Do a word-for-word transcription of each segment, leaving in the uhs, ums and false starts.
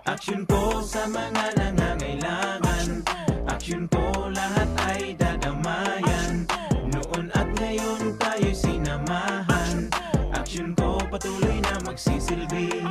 Aksyon ko sa mga nangangailangan. Aksyon ko lahat ay dadamayan. Noon at ngayon tayo'y sinamahan. Aksyon ko patuloy na magsisilbi.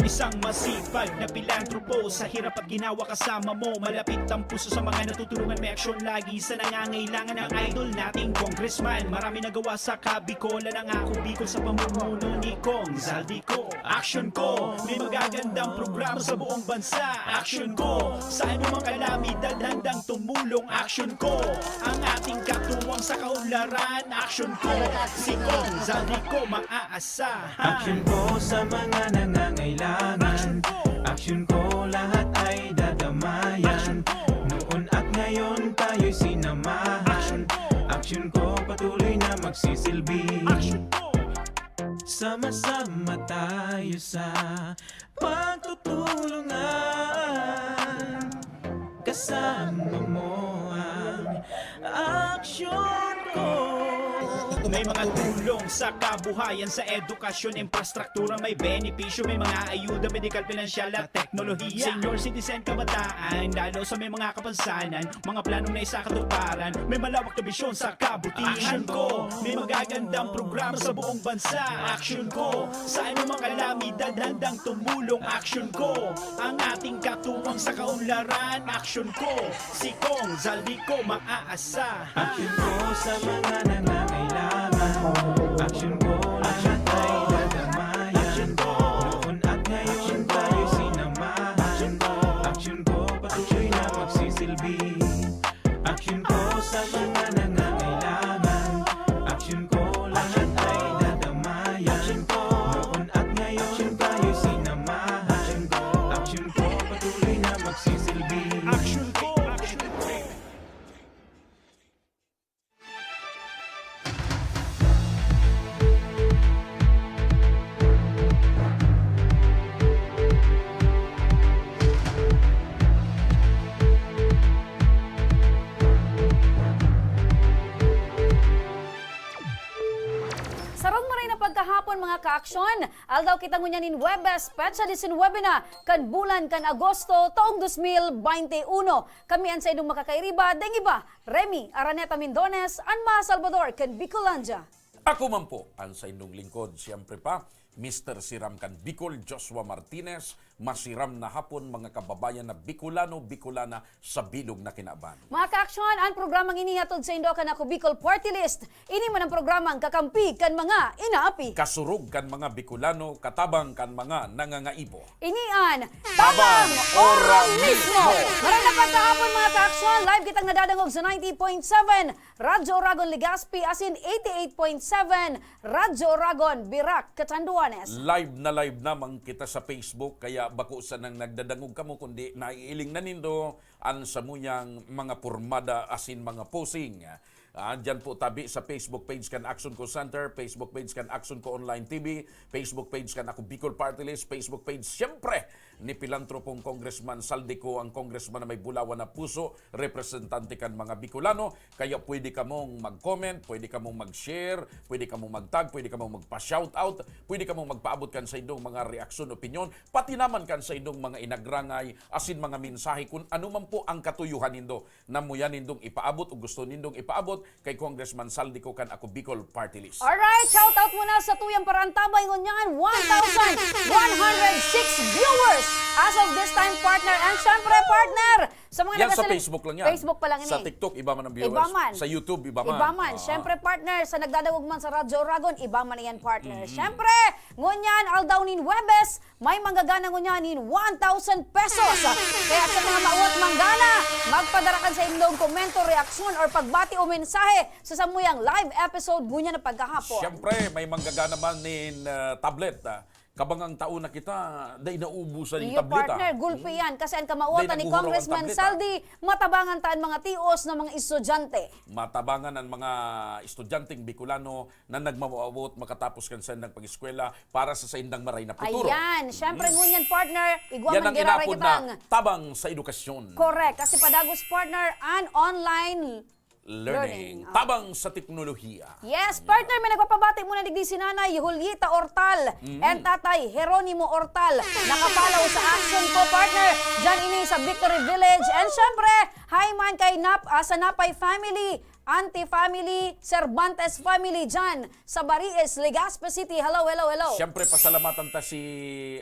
Isang masipag na pilantropo, sa hirap at ginawa kasama mo. Malapit ang puso sa mga natutulungan, may aksyon lagi sa nangangailangan. Ang idol nating congressman, marami nagawa sa Kabikolan. Ang Ako Bicol sa pamumuno ni Cong Zaldy Co. Aksyon ko, may magagandang programa sa buong bansa. Aksyon ko, sa anumang kalamidad handang tumulong. Aksyon ko, ang ating katuwang sa kaunlaran. Aksyon ko, si Cong Zaldy Co maaasahan. Aksyon ko sa mga nangangailangan. Aksyon ko, lahat ay dadamayan. Noon at ngayon tayo'y sinamahan. Aksyon ko, patuloy na magsisilbi. Sama-sama tayo sa pagtutulungan. Kasama mo ang aksyon ko. May mga tulong sa kabuhayan, sa edukasyon, infrastruktura, may benepisyo, may mga ayuda, medikal, pinansyal at teknolohiya. Senior citizen, kabataan, lalo sa may mga kapansanan, mga planong naisakatuparan, may malawak na bisyon sa kabutihan. Aksyon ko, may magagandang programa sa buong bansa. Aksyon ko, sa anumang kalamidad handang tumulong. Aksyon ko, ang ating katuwang sa kaunlaran. Aksyon ko, si Cong Zaldy Co maaasahan. Aksyon ko sa mga nangangailangan. Aksyon ko, lahat ay dadamayan. Noon at ngayon tayo'y sinamahan. Aksyon ko, patuloy na magsisilbi. Aksyon ko sa mga nangangailangan. Aksyon ko, lahat ay dadamayan. Noon at ngayon tayo'y sinamahan. Aksyon ko, patuloy na magsisilbi. Aksyon ko, aksyon ko. Sarong maray na pagkahapon, mga kaaksyon. Aldaw kita ngunyan nin Huwebes, petsa disinwebe na kan bulan kan Agosto, taong dos mil baynte uno. Kami an saindong makakairiba, dai iba, Remy Araneta Mindones, an mga Salvador kan Bicolandia. Ako man po, ang saindong lingkod, siyempre pa, Mister Siram kan Bicol, Joshua Martinez. Masiram na hapon, mga kababayan na Bicolano, Bicolana sa bilog na kinaban. Mga kaaksyon, ang programang ini hatod saindo kan Ako Bicol Party List. Ini man ang programang kakampi kan mga inaapi. Kasurog kan mga Bicolano, katabang kan mga nangangaipo. Ini an Tabang Ora Mismo! Maray na pagkahapon, mga kaaksyon, live kitang nadadangog sa ninety point seven Radyo Oragon Legazpi asin eighty-eight point seven Radyo Oragon Virac, Catanduanes. Live na live naman kita sa Facebook, kaya bako sanang nagdadangog kamo, kundi naiiling na nindo an samuyang mga pormada asin mga posing. Ah, diyan po tabi sa Facebook page kan Action Call Center, Facebook page kan Action Call Online T V, Facebook page kan Ako Bicol Party List, Facebook page, siyempre, ni Pilantropong Congressman Zaldy Co, ang congressman na may bulawan na puso, representante kan mga Bicolano. Kaya pwede kamong mag-comment, pwede kamong mag-share, pwede kamong mag-tag, pwede kamong magpa-shoutout, pwede kamong magpaabot kan saindong mga reaksyon, opinyon, pati naman kan saindong mga inagrangay, asin mga mensahe, kung ano man po ang katuyuhan nindo na muya nindong ipaabot o gusto nindong ipaabot kay Congressman Zaldy Co kan Ako Bicol Party List. Alright, shout out muna sa tuyang parantabay ngunyan, one thousand one hundred six viewers as of this time, partner. And syempre, partner, sa mga Yan sa nagasiling Facebook lang yan. Facebook pa lang Sa ini. TikTok, iba man ang viewers. Iba man. Sa YouTube, iba man. Iba man. Ah. Syempre, partner, sa nagdadangog man sa Radyo Oragon, iba man yan, partner. Mm. Syempre, ngunyan, aldaw nin Huwebes, may manggagana ngunyan nin one thousand pesos. Kaya sa mga mawot manggana, magpadara kan saindong komento, reaksyon, or pagbati o mensahe sa samuyang live episode ngunyan na pagkahapon. Siyempre, may manggagana man nin, ah, tablet, ah. Kabangang taon na kita, dai naubusan yung Iyo, tableta. Partner, gulpi Hmm? yan. Kasi ang kamawatan ni Congressman Saldi, matabangan ta an mga tios na mga estudyante. Matabangan an mga estudyanteng Bicolano na nagmamawot makatapos kan saindang pag-eskwela para sa saindang maray na futuro. Ayan. Siyempre, Hmm. ngunyan, partner, igwa Yan man ang giraray inapod na kitang tabang sa edukasyon. Correct. Kasi padagos, partner, an online Learning. Learning. Ah. Tabang sa teknolohiya. Yes, partner, may nagpapabati muna digdi si Nanay Julieta Ortal Mm. and Tatay Jeronimo Ortal. Naka-follow sa action ko, partner. Diyan ini sa Victory Village. And syempre, hi man kay Nap, ah, sa Napay family, Auntie family, Cervantes family dyan sa Bariis, Legazpi City. Hello, hello, hello. Siyempre, pasalamatan ta si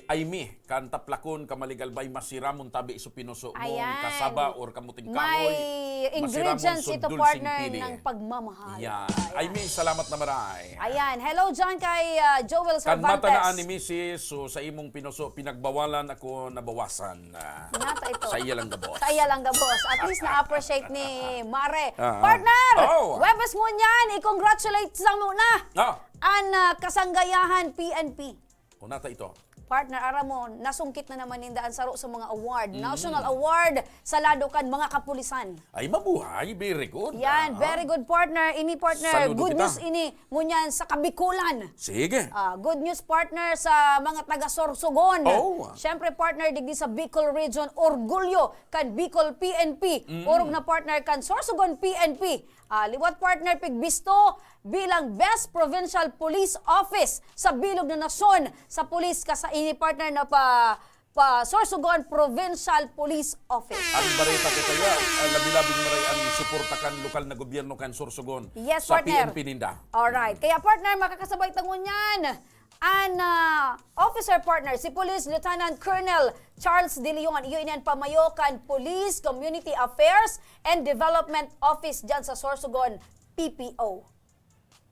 Aimee, kan Taplacon, Camaligalbay, masiramon tabi iso pinuso mong Ayan. kasaba or kamuting May kahoy, masiramon ingredients ito, sundol partner, sing pili. ng pagmamahal. Yan. Ayan. Aimee, salamat na maray. Ayan. Hello dyan kay, ah, Joel Kan mata na Cervantes. ni misis, so sa imong pinuso, pinagbawalan ako nabawasan. Ah, Nata ito. sa iya lang gabos. Sa iya lang gabos. At least na-appreciate ni Mare. Ah, ah. Partner! Oh! Webes ngunyan, i-congratulate sa muna Ah. an, ah, Kasanggayahan P N P. Kunata ito. Partner, aram mo, nasungkit na naman ninda an saro sa mga award. Mm. National Award sa lado kan mga kapulisan. Ay, mabuhay. Very good. Yan, Ah. very good, partner. Ini, partner, Saludo good kita. news ini, ngunyan sa Kabikulan. Sige. Ah, good news, partner, sa mga taga Sorsogon. Oh. Siyempre, partner, digdi sa Bicol Region, orgulyo kan Bicol P N P. Mm. Orog na partner kan Sorsogon P N P. Ah, liwat partner pigbisto bilang Best Provincial Police Office sa bilog na nasyon sa pulis ka sa ini partner na pa, pa Sorsogon Provincial Police Office. Ang bareta ko kaya, ah, labi-labing maray ang suporta kan lokal na gobyerno kan Sorsogon Yes, sa partner. P N P ninda. Alright. Kaya partner, makakasabay ta ngunyan an, ah, officer partner, si Police Lieutenant Colonel Charles De Leon. Iyo ini an pamayo kan Police Community Affairs and Development Office dyan sa Sorsogon, P P O.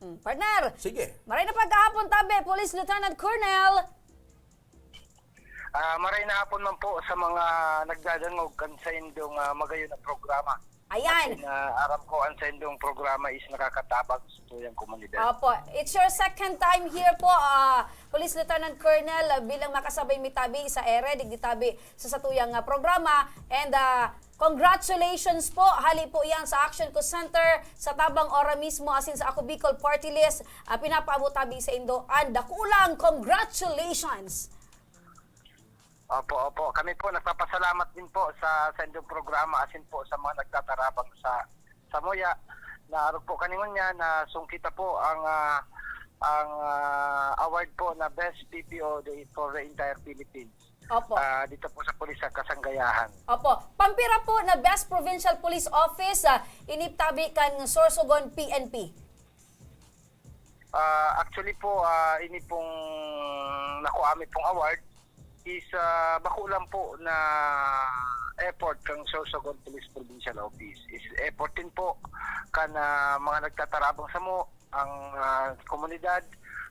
Hmm, partner, Sige. maray na pagkahapon tabi, Police Lieutenant Colonel. Ah, maray na hapon man po sa mga nagdadangog kan saindong, ah, magayon na programa. Ayan. Asin, ah, aram ko, ang saindong programa is nakakatabang sa tuyang komunidad. Opo. It's your second time here po, ah, Police Lieutenant Colonel, ah, bilang makasabay mi tabi sa ere, digdi tabi sa satuyang, ah, programa. And, ah, congratulations po. Hali po yan sa Action Co Center, sa Tabang Ora mismo, asin sa Ako Bicol Party List. Ah, pinapaabot tabi sa indo an dakulang congratulations. Opo, opo. Kami po, nagpapasalamat din po sa, sa inyong programa, asin po sa mga nagtatarabang sa, sa Muya. Na arog po kaningon niya, na sungkita po ang, ah, ang, ah, award po na Best P P O the, for the entire Philippines. Opo. Ah, dito po sa Pulis sa Kasanggayahan. Opo. Pampira po na Best Provincial Police Office, ah, initabi kan Sorsogon P N P? Ah, actually po, ah, ini pong nakuha mi pong award is, ah, bako lang po na effort kang Sorsogon Police Provincial Office. Is effort din po kan, ah, mga nagtatarabang samo, ang, ah, komunidad,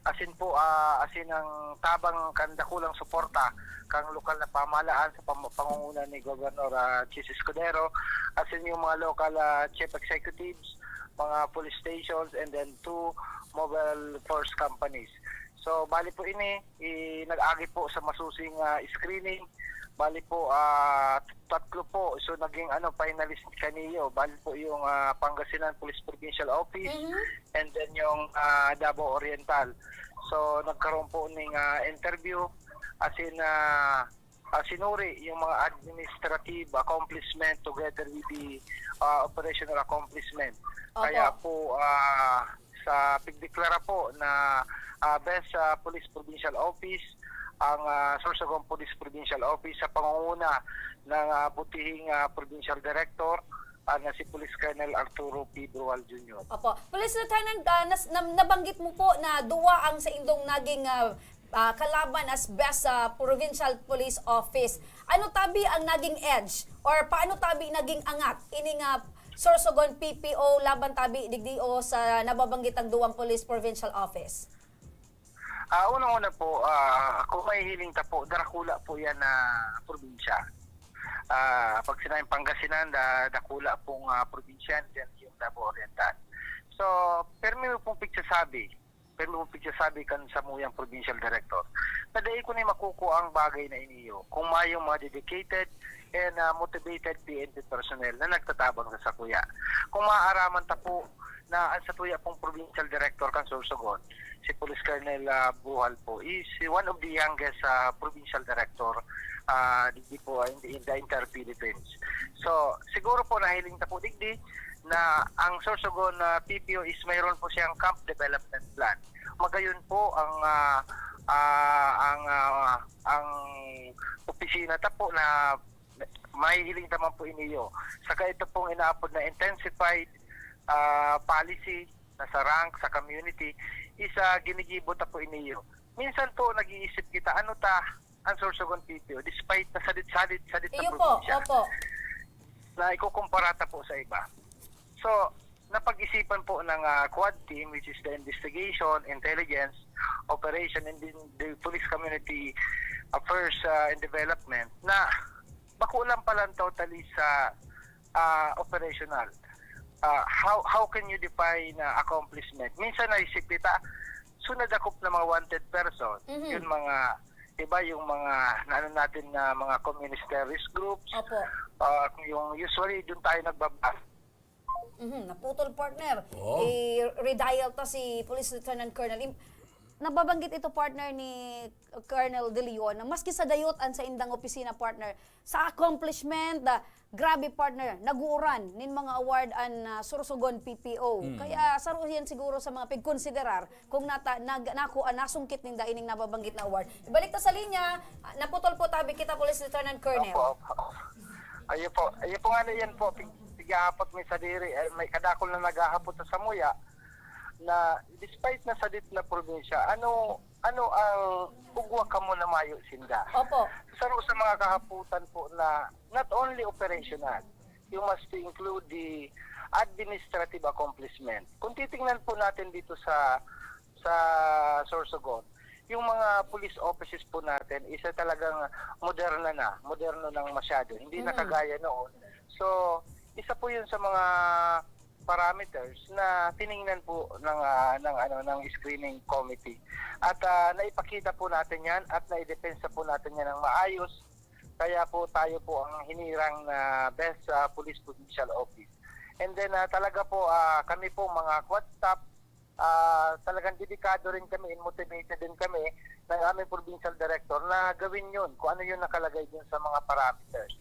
asin po, ah, asin ang tabang kan dakulang suporta kang lokal na pamahalaan sa pam-, pangunguna ni Governor, ah, Chiz Escudero, asin yung mga local, ah, chief executives, mga police stations, and then two mobile force companies. So, bali po ini, i-, nag-agi po sa masusing, ah, screening. Bali po, ah, tatlo po. So, naging, ano, finalist kaniyo. Bali po yung, ah, Pangasinan Police Provincial Office, Mhm. and then yung, ah, Davao Oriental. So, nagkaroon po ning, ah, interview. As in, ah, ah, sinuri yung mga administrative accomplishment together with the, ah, operational accomplishment. Opo. Kaya po, ah, sa pigdeklara po na, ah, Best, ah, Police Provincial Office, ang, ah, Sorsogon Police Provincial Office sa pangunguna ng, ah, butihing, ah, Provincial Director, ah, na si Police Colonel Arturo P. Brual Junior. Opo. Police Lieutenant, ah, nas-, nam-, nabanggit mo po na duwa ang sa indong naging, ah, ah, kalaban as Best, ah, Provincial Police Office. Ano tabi ang naging edge or paano tabi naging angat ining, ah, Sorsogon P P O laban tabi digdi o sa nababanggitang duwang Police Provincial Office? Ah, unang-una po, ah, kung mahihiling ta po, darakula po yan na probinsya. Ah, pag sinabing Pangasinan, da-, dakula pong, ah, probinsya, yan yung Davao Oriental. So, permi mo pong pigsasabi, permi mo pong pigsasabi kan samuyang provincial director, na dai ko na makukuha ang bagay na iniyo kung mayong mga dedicated and, ah, motivated P N P personnel na nagtatabang sa sakuya. Kung maaaraman ta po na ang satuya pong provincial director kan Sorsogon, si Police Colonel, ah, Buhal po, is one of the youngest, ah, provincial director, ah, digdi po, ah, in the, in the entire Philippines. So, siguro po nahiling ta po digdi, na ang Sorsogon, ah, P P O is mayroon po siyang camp development plan. Magayon po ang, ah, ah, ang, ah, ang opisina ta po na mahihiling ta man po iniyo. Saka ito pong inaapod na intensified, ah, policy na sa rank, sa community, is, ah, ginigibo ta po iniyo. Minsan po nag-iisip kita, ano ta ang Sorsogon P P O despite na sadit-sadit, sadit na Iyo po, probinsya opo. na ikukumpara ta po sa iba. So, napag-isipan po ng, ah, quad team, which is the investigation, intelligence, operation, and then the police community affairs, ah, and development, na bako lang pala totally sa, ah, operational. Ah, how, how can you define, ah, accomplishment? Minsan naisip kita, so nadakop na mga wanted person, Mhm. yun mga, di ba, yung mga, naano natin na mga communist terrorist groups, Opo. ah, yung usually doon tayo nagbabase. Mhm, naputol, partner. Oo. I-redial ta si Police Lieutenant Colonel Im-, nababanggit ito, partner, ni Colonel De Leon, na maski sa dayot an saindang opisina, partner, sa accomplishment, ah, grabe, partner, nag-uuran nin mga award an, ah, Sorsogon P P O. Mm. Kaya saro yan siguro sa mga pigkonsiderar kung nata-, nag-, naku-, ah, nasungkit ninda ining nababanggit na award. Ibalik ta sa linya, ah, naputol po tabi kita, Police Lieutenant Colonel. Opo, opo. Ayun po. Ayun po nga na yan po. Pig-, pighahapot mi sadiri. Eh, may kadakol na naghahapot sa samuya na despite na sadit na probinsya, ano, ano ang ugwa kamo na mayo sinda? Opo. Saro sa mga kahapotan po na not only operational, you must include the administrative accomplishment. Kung titingnan po natin dito sa, sa Sorsogon, yung mga police offices po natin, isa talagang moderna na, moderno nang masyado, hindi na Mhm. kagaya noon. So, isa po yun sa mga parameters na tiningnan po ng, ah, ng, ano, ng screening committee. At, ah, naipakita po natin yan at naidepensa po natin yan ng maayos. Kaya po tayo po ang hinirang na Best, ah, Police Provincial Office. And then, ah, talaga po, ah, kami po mga quad staff, ah, talagang dedikado rin kami and motivated din kami ng aming provincial director na gawin yun, kung ano yung nakalagay dun sa mga parameters.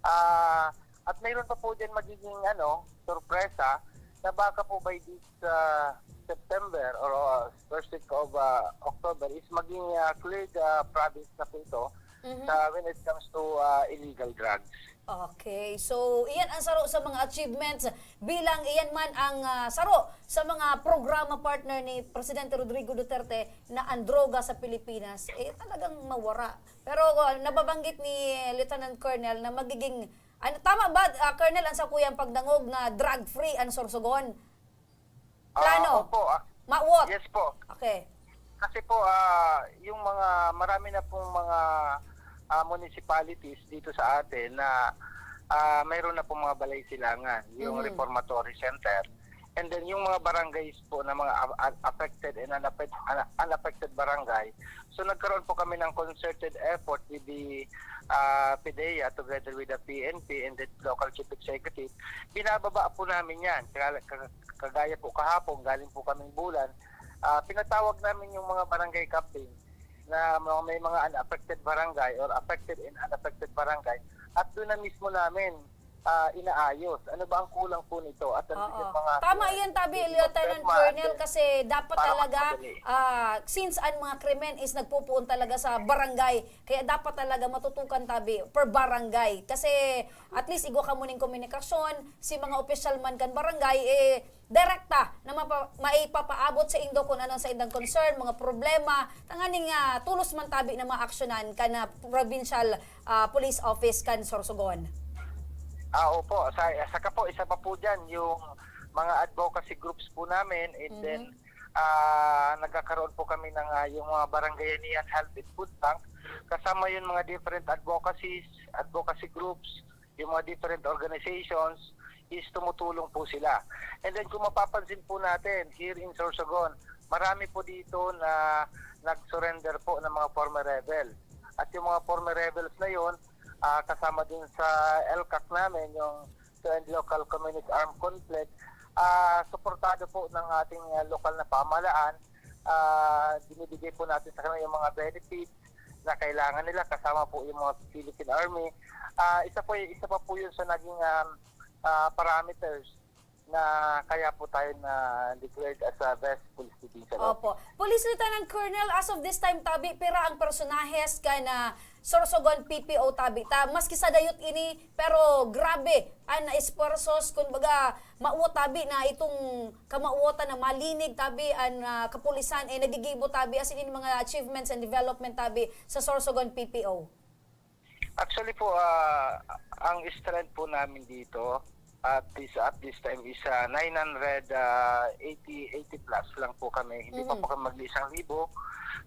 Ah, at mayroon pa po dyan magiging, ano, sorpresa na baka po by this, ah, September or, ah, first week of, ah, October is maging, ah, cleared, ah, province na po ito Mhm. sa when it comes to, ah, illegal drugs. Okay. So, iyan ang saro sa mga achievements bilang iyan man ang, ah, saro sa mga programa, partner, ni Presidente Rodrigo Duterte na ang droga sa Pilipinas, eh, talagang mawara. Pero, ah, nababanggit ni Lieutenant Colonel na magiging, ano, tama ba, ah, Colonel, ang sakuyang pagdangog na drug-free ang Sorsogon? Ah, Plano? opo, ah, Mawot? yes po. Okay. Kasi po, ah, yung mga, marami na pong mga, ah, municipalities dito sa atin na, ah, mayroon na pong mga balay silangan, yung Mhm. reformatory center. And then yung mga barangays po na mga a-, a-, affected and unaffect-, una-, unaffected barangay. So nagkaroon po kami ng concerted effort with the, ah, PDEA together with the P N P and the local chief executive. Binababa po namin yan. Kaya, ka-, kagaya po kahapon, galing po kaming Bulan, ah, pinatawag namin yung mga barangay captain na mga, may mga unaffected barangay or affected and unaffected barangay. At doon na mismo namin, ah, inaayos. Ano ba ang kulang po nito? At ano Oo. yung mga Tama yan, tabi, pwede Lieutenant magpirma Colonel, at kasi dapat para talaga, mas madali. ah, since ang mga krimen is nagpupuon talaga sa barangay, kaya dapat talaga matutukan tabi per barangay. Kasi at least igwa kamo ning komunikasyon, si mga opisyal man kan barangay, eh, direkta na mapa-, maipapaabot sa indo kung anong sa indang concern, mga problema, tanganing, ah, tulos man tabi na maaksyonan kan, ah, provincial, ah, police office kan Sorsogon. Ah, opo. Sa, saka po, isa pa po dyan, yung mga advocacy groups po namin, and then, Mhm. ah, nagkakaroon po kami ng, ah, yung mga barangayanihan health and food bank. Kasama yung mga different advocacies, advocacy groups, yung mga different organizations, is tumutulong po sila. And then kung mapapansin po natin, here in Sorsogon, marami po dito na nag-surrender po ng mga former rebel. At yung mga former rebels na yon, ah, kasama din sa ELCAC namin, yung to End Local Communist Armed Conflict, ah, suportado po ng ating, ah, lokal na pamahalaan. Ah, binibigay po natin sa kanila yung mga benefits na kailangan nila, kasama po yung mga Philippine Army. Ah, isa po, isa pa po yun sa naging, um, ah, parameters na kaya po tayo na declared as a best police provincial office. Opo. Police Lieutenant Colonel, as of this time tabi, pira ang personahes kan, ah, Sorsogon P P O tabi ta? Maski sa dayot ini, pero grabe an esfuerzos, kumbaga, mawot tabi na itong kamawatan na malinig tabi an, ah, kapulisan, eh, nagigibo tabi, as in, mga achievements and development tabi sa Sorsogon P P O. Actually po, ah, ang strength po namin dito at this, at this time is, ah, nine hundred eighty, eighty plus lang po kami. Hindi pa Mhm. po kami mag-isang libo.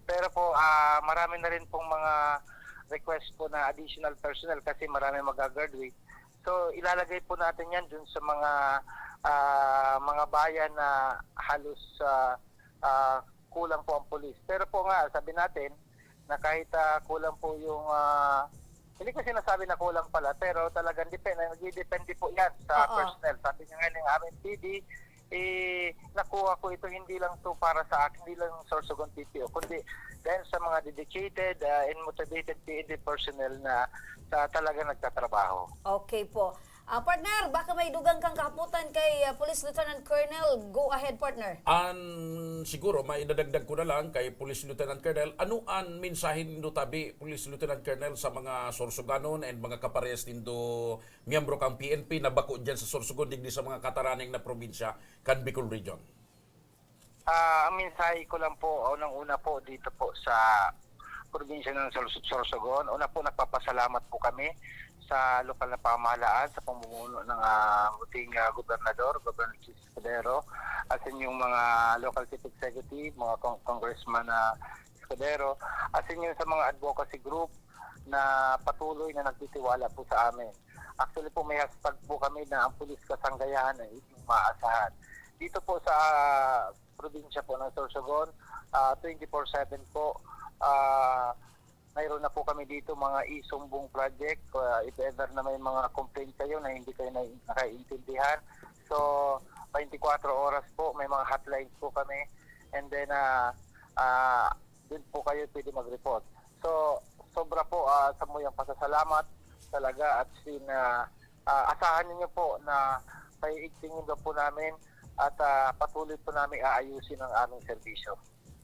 Pero po, ah, marami na rin pong mga request po na additional personnel kasi marami mag-graduate. So, ilalagay po natin yan dun sa mga, ah, mga bayan na halos, ah, ah, kulang po ang pulis. Pero po nga, sabi natin na kahit, ah, kulang po yung, ah, hindi ko sinasabi na kulang pala, pero talagang depende, nagdidepende po yan sa Oo. personnel. Sabi nga ng aming P D, eh, nakuha ko ito hindi lang to para sa akin, hindi lang Sorsogon P P O, kundi dahil sa mga dedicated ah, and motivated P N P personnel na, na talaga nagtatrabaho. Okay po. Ah, partner, baka may dugang kang kahapotan kay, ah, Police Lieutenant Colonel. Go ahead, partner. An siguro maidadagdag ko na lang kay Police Lieutenant Colonel, ano an mensahe nindo tabi, Police Lieutenant Colonel, sa mga Sorsoganon and mga kaparehas nindo miyembro kang P N P na bako diyan sa Sorsogon digdi sa mga kataraning na probinsya kan Bicol Region? Ah, ang mensahe ko lang po, unang-una po dito po sa probinsya ng Sor- Sorsogon, una po nagpapasalamat po kami sa lokal na pamahalaan, sa pamumuno ng ah, ating ah, gobernador, Governor Chiz Escudero, at sa inyong mga local chief executive, mga con- congressman na Escudero, at sa inyo sa mga advocacy group na patuloy na nagtitiwala po sa amin. Actually po, may hashtag po kami na ang pulis kasanggayahan ay inyong maasahan. Dito po sa probinsya po ng Sorsogon, ah, twenty-four seven po, ah, mayroon na po kami dito mga isumbong project. Ah, if ever na may mga complaint kayo na hindi kayo na, nakaiintindihan, so twenty-four oras po, may mga hotlines po kami. And then, ah, ah, dun po kayo pwede mag-report. So, sobra po ah, sa muyang pasasalamat talaga at sin, ah, ah, asahan ninyo po na paiigtingin daw po namin at ah, patuloy po namin aayusin ang aming serbisyo.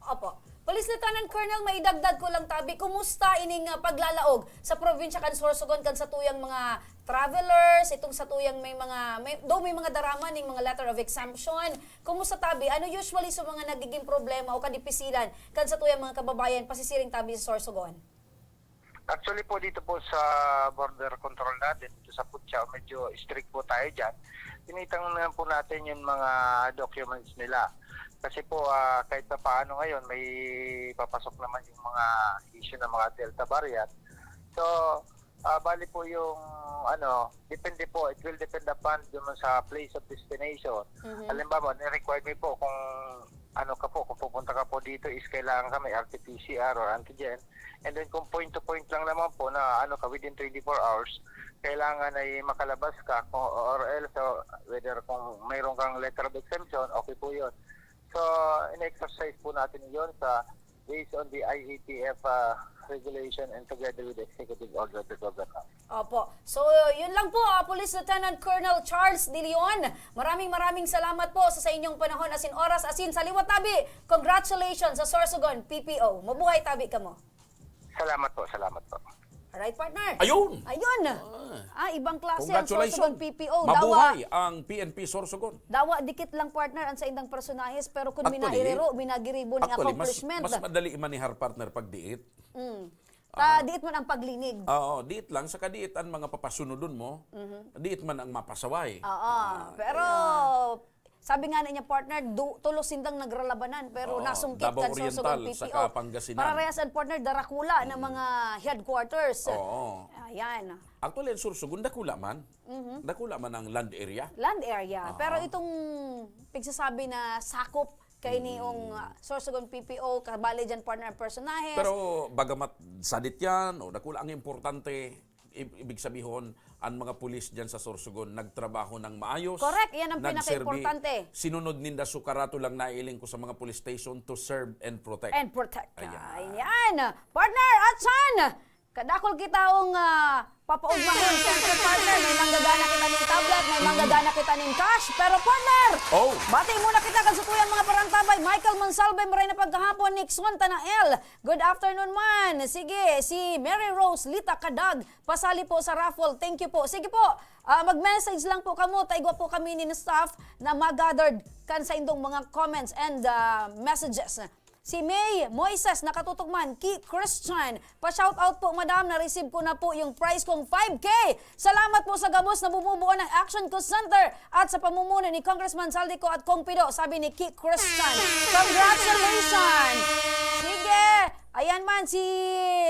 Opo. Police Lieutenant Colonel, maidagdag ko lang tabi, kumusta ining ah, paglalaog sa probinsya kan Sorsogon kan satuyang mga travelers, itong satuyang may mga, may, though may mga darama ning mga letter of exemption, kumusta tabi? Ano usually sa mga nagiging problema o kadipisilan kan satuyang mga kababayan pasisiring tabi sa Sorsogon? Actually po dito po sa border control natin, dito sa Puchao, medyo strict po tayo dyan. Tinitangnan lang po natin yung mga documents nila. Kasi po ah, kahit pa paano ngayon, may papasok naman yung mga issue ng mga Delta variant. So, ah, bali po yung ano, depende po, it will depend upon dun sa place of destination. Mhm. Halimbawa, ni-require mo po kung ano ka po, kung pupunta ka po dito is kailangan ka may R T P C R or antigen. And then kung point to point lang naman po na ano ka within twenty-four hours, kailangan ay makalabas ka kung, or else uh, whether kung mayroon kang letter of exemption, okay po yun. So, in-exercise po natin yun sa based on the I A T F uh, regulation and together with the executive order of the governor. Opo. So, yun lang po, ah, Police Lieutenant Colonel Charles De Leon. Maraming maraming salamat po sa, sa inyong panahon, asin oras, asin sa liwat tabi. Congratulations sa Sorsogon P P O. Mabuhay tabi kamo. Salamat po, salamat po. Alright, partner. Ayun! Ayun. Ah, ibang klase ang Congratulations! Sorsogon P P O. Mabuhay ang P N P Sorsogon. Dawa dikit lang, partner, ang sa indang personahes, pero kung Actually, minairiro, minagiribo ng Actually, mas, accomplishment. Mas madali man ni Har partner pag diit. Mm. Ta, diit man ang paglinig. Oo, diit lang. Saka diit ang mga papasunodon mo. Diit man ang mapasaway. Oo. Pero, sabi nga na niya, partner, du- tulos sindang nagralabanan, pero Oo, nasungkit Davao kan Sorsogon Oriental, P P O. saka Pangasinan. Parehas ang partner, darakula ng mga headquarters. Oo. Ayan. Actually, ang Sorsogon, dakula man. Dakula man ang land area. Land area. Oo. Pero itong pigsasabi na sakop kay niong ah, Sorsogon P P O, kabali dyan, partner, ang personahes. Pero bagamat sadit yan, o dakula, ang importante, ib- ibig sabihon, ang mga pulis dyan sa Sorsogon nagtrabaho ng maayos. Correct, yan ang nagserbi, pinaka-importante. Sinunod ninda su karato lang nailing ko sa mga police station to serve and protect. And protect. Ayan. Ayan. Partner, Atsan! Kadakol kita ang ah, Papaugmahon, siyempre, partner, may manggagana kita ning tablet, may manggagana kita ning cash. Pero, partner, Oh. bati muna kita kan satuyang mga parantabay. Michael Monsalve, maray na pagkahapon, Nixon Tanael. Good afternoon man. Sige, si Mary Rose Lita Kadag, pasali po sa raffle. Thank you po. Sige po, ah, mag-message lang po kamo. Ta igwa po kami nin staff na mag-gathered kan saindong mga comments and, ah, messages. Si May Moises, nakatutok man, Ki Christian. Pa-shoutout po, madam, na-receive ko na po yung prize kong five K. Salamat po sa gabos na bumubuo ng Action Call Center at sa pamumuno ni Congressman Zaldy Co at Cong Pido, sabi ni Ki Christian. Congratulations! Sige! Ayan man, si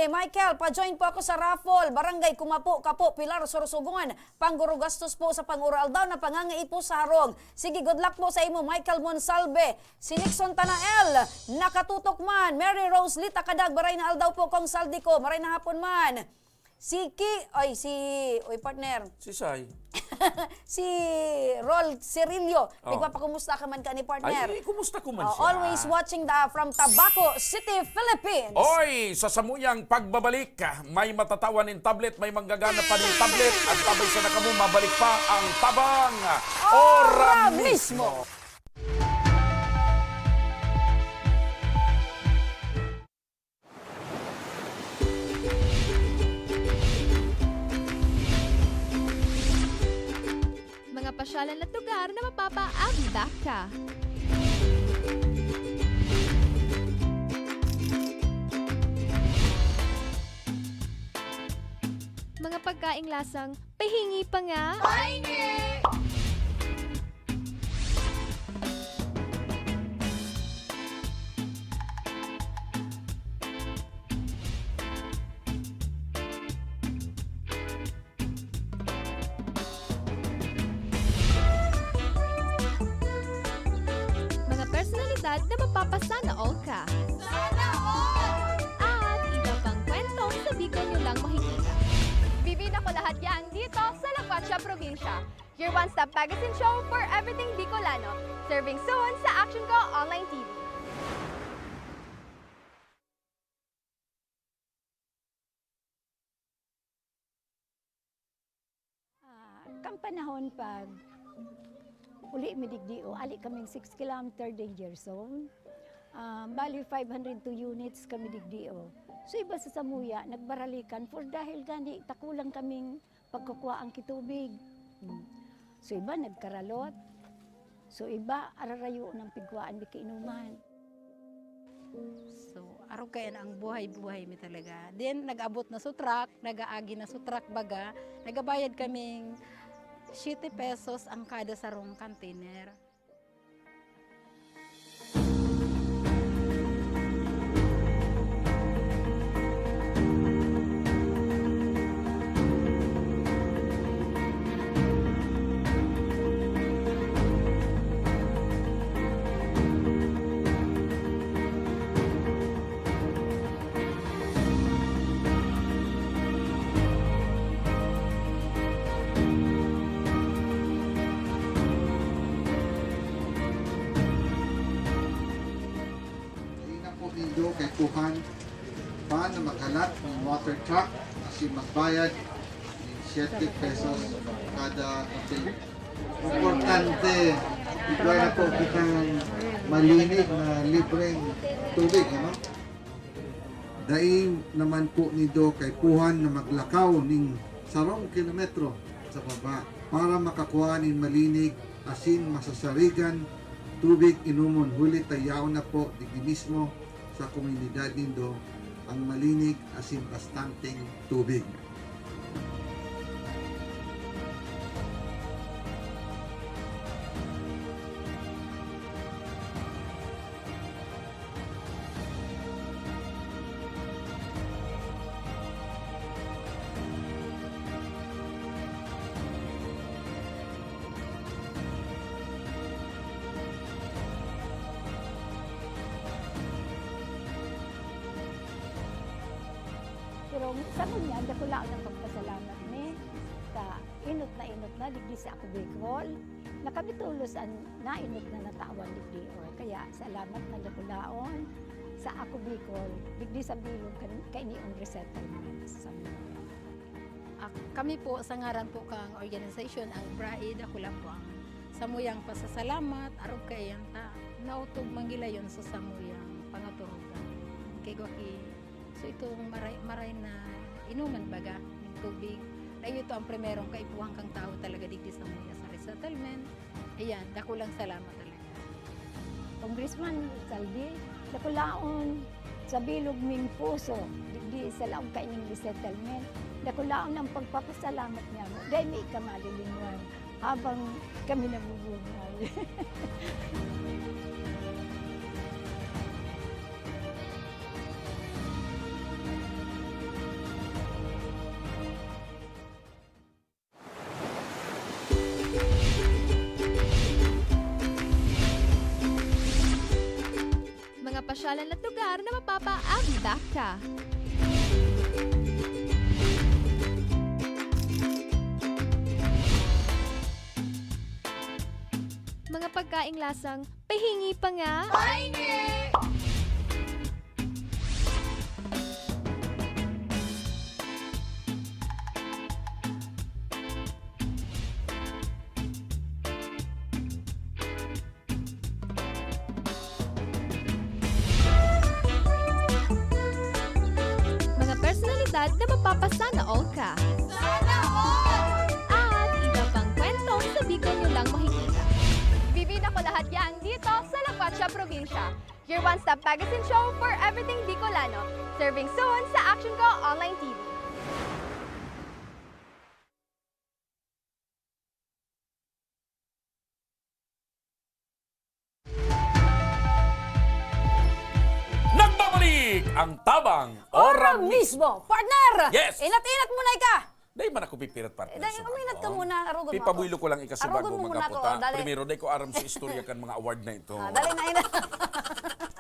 Michael, pa-join po ako sa raffle. Barangay Kumapo, Kapo, Pilar, Sorsogon. Panggurugastos po sa pang-uraaldaw na pangangaipo sa harong. Sige, good luck po sa imo, Michael Monsalve. Si Nixon Tanael, nakatutok man. Mary Rose Lita Kadag, maray na aldaw po, Cong Zaldy Co, maray na hapon man. Si Ki, ay, si, oy, partner. Si Sai. Si Rol Cirillo. Oh. Nagpapakumusta ka man ka ni partner? Ay, kumusta ko man Oh, siya? always watching the, from Tabaco City, Philippines. Oy, sa samuyang pagbabalik, may matatawan nin tablet, may manggagana pa nin tablet. At tabay sa nakamo, mabalik pa ang Tabang Ora Ora Mismo. Mismo. Mga pasyalan at lugar na mapapaabdak ka. Mga pagkaing lasang pahingi pa nga. Pahingi! Mga personalidad na mapapasana all ka. Sana all! At iba pang kwentong sa Bicol nyo lang makikita. Bibida ko lahat yan dito sa La Cuacha Probinsya. Your one-stop magazine show for everything Bicolano. Serving soon sa Action Co Online T V. Ah, kan panahon pag uli mi digdi, o, ali kaming six kilometer danger zone. Ah, bali, five hundred two units kami digdi, o. So, iba sa samuya, nagbaralikan for dahil gani takulang kaming pagkukuhaan ki tubig. Hmm. So, iba nagkaralot. So, iba ararayo ng pigkuhaan mi kainuman. So, arog kaya na ang buhay-buhay mi talaga. Then, nag-abot na sa truck, nag-aagi na sa truck baga, nagabayad kaming siyete pesos ang kada sarong container. Dai na po nindo kaipuhan pa na maghalat nin water truck asin magbayad nin siyete pesos kada container. Importante, igwa na po kitang malinig na libreng tubig, ano? Dai naman po nindo kaipuhan na maglakaw nin sarong kilometro sa baba para makakua nin malinig asin masasarigan tubig inomon, huli ta yaon na po digdi mismo sa komunidad nindo ang malinig asin bastanteng tubig. Pero sa ngunyan, dakulaon ang pagpasalamat mi ta enot na enot na digdi sa Ako Bicol, na kami tolos an naenot na natawan digdi. O, kaya salamat na dakulaon sa Ako Bicol, digdi sa bilog kan-, kainion resettlement sa Samuya. Ak, Kami po, sa ngaran po kang organisasyon, ang BRAI, dako lang po ang samuyang pasasalamat, arog kaiyan ta, naotob man gilayon sa samuyang pangaturugan. Kay gwa ki, so itong maray, maray na inuman baga, ning tubig, na ito ang primerong kaipuhan kang tao talaga digdi sa muya sa resettlement. Ayan, dako lang salamat talaga. Congressman Saldi, dakulaon sa bilog ming puso, digdi sa laog kaining resettlement. Dakulaon ang pagpapasalamat niamo. Dai mi ka malilinwan habang kami nabubuhay. Mga pasyalan at lugar na mapapaabdak ka. Mga pagkaing lasang pahingi pa nga. Pahingi! Mga personalidad na mapapasana all ka. Sana all! At iba pang kwentong sa Bicol nyo lang makikita. Bibida ko lahat yan dito sa La Cuacha Probinsya. Your one-stop magazine show for everything Bicolano. Serving soon sa Action Ko Online T V. Nagbabalik ang Tabang Ora Ora Mix. Mismo, partner! Yes! Inat-inat mo na ika! Dai man ako pipirat, partner, Eh, dai, sa uminat ka bago. Muna, arugon mo ako. Pipabuylo ko lang ika sa Arugon bago mo muna ako, magkaputa. Oh, dali. Primero, dai ko aram sa istorya kan mga award na ito. Ah, dali na, inat.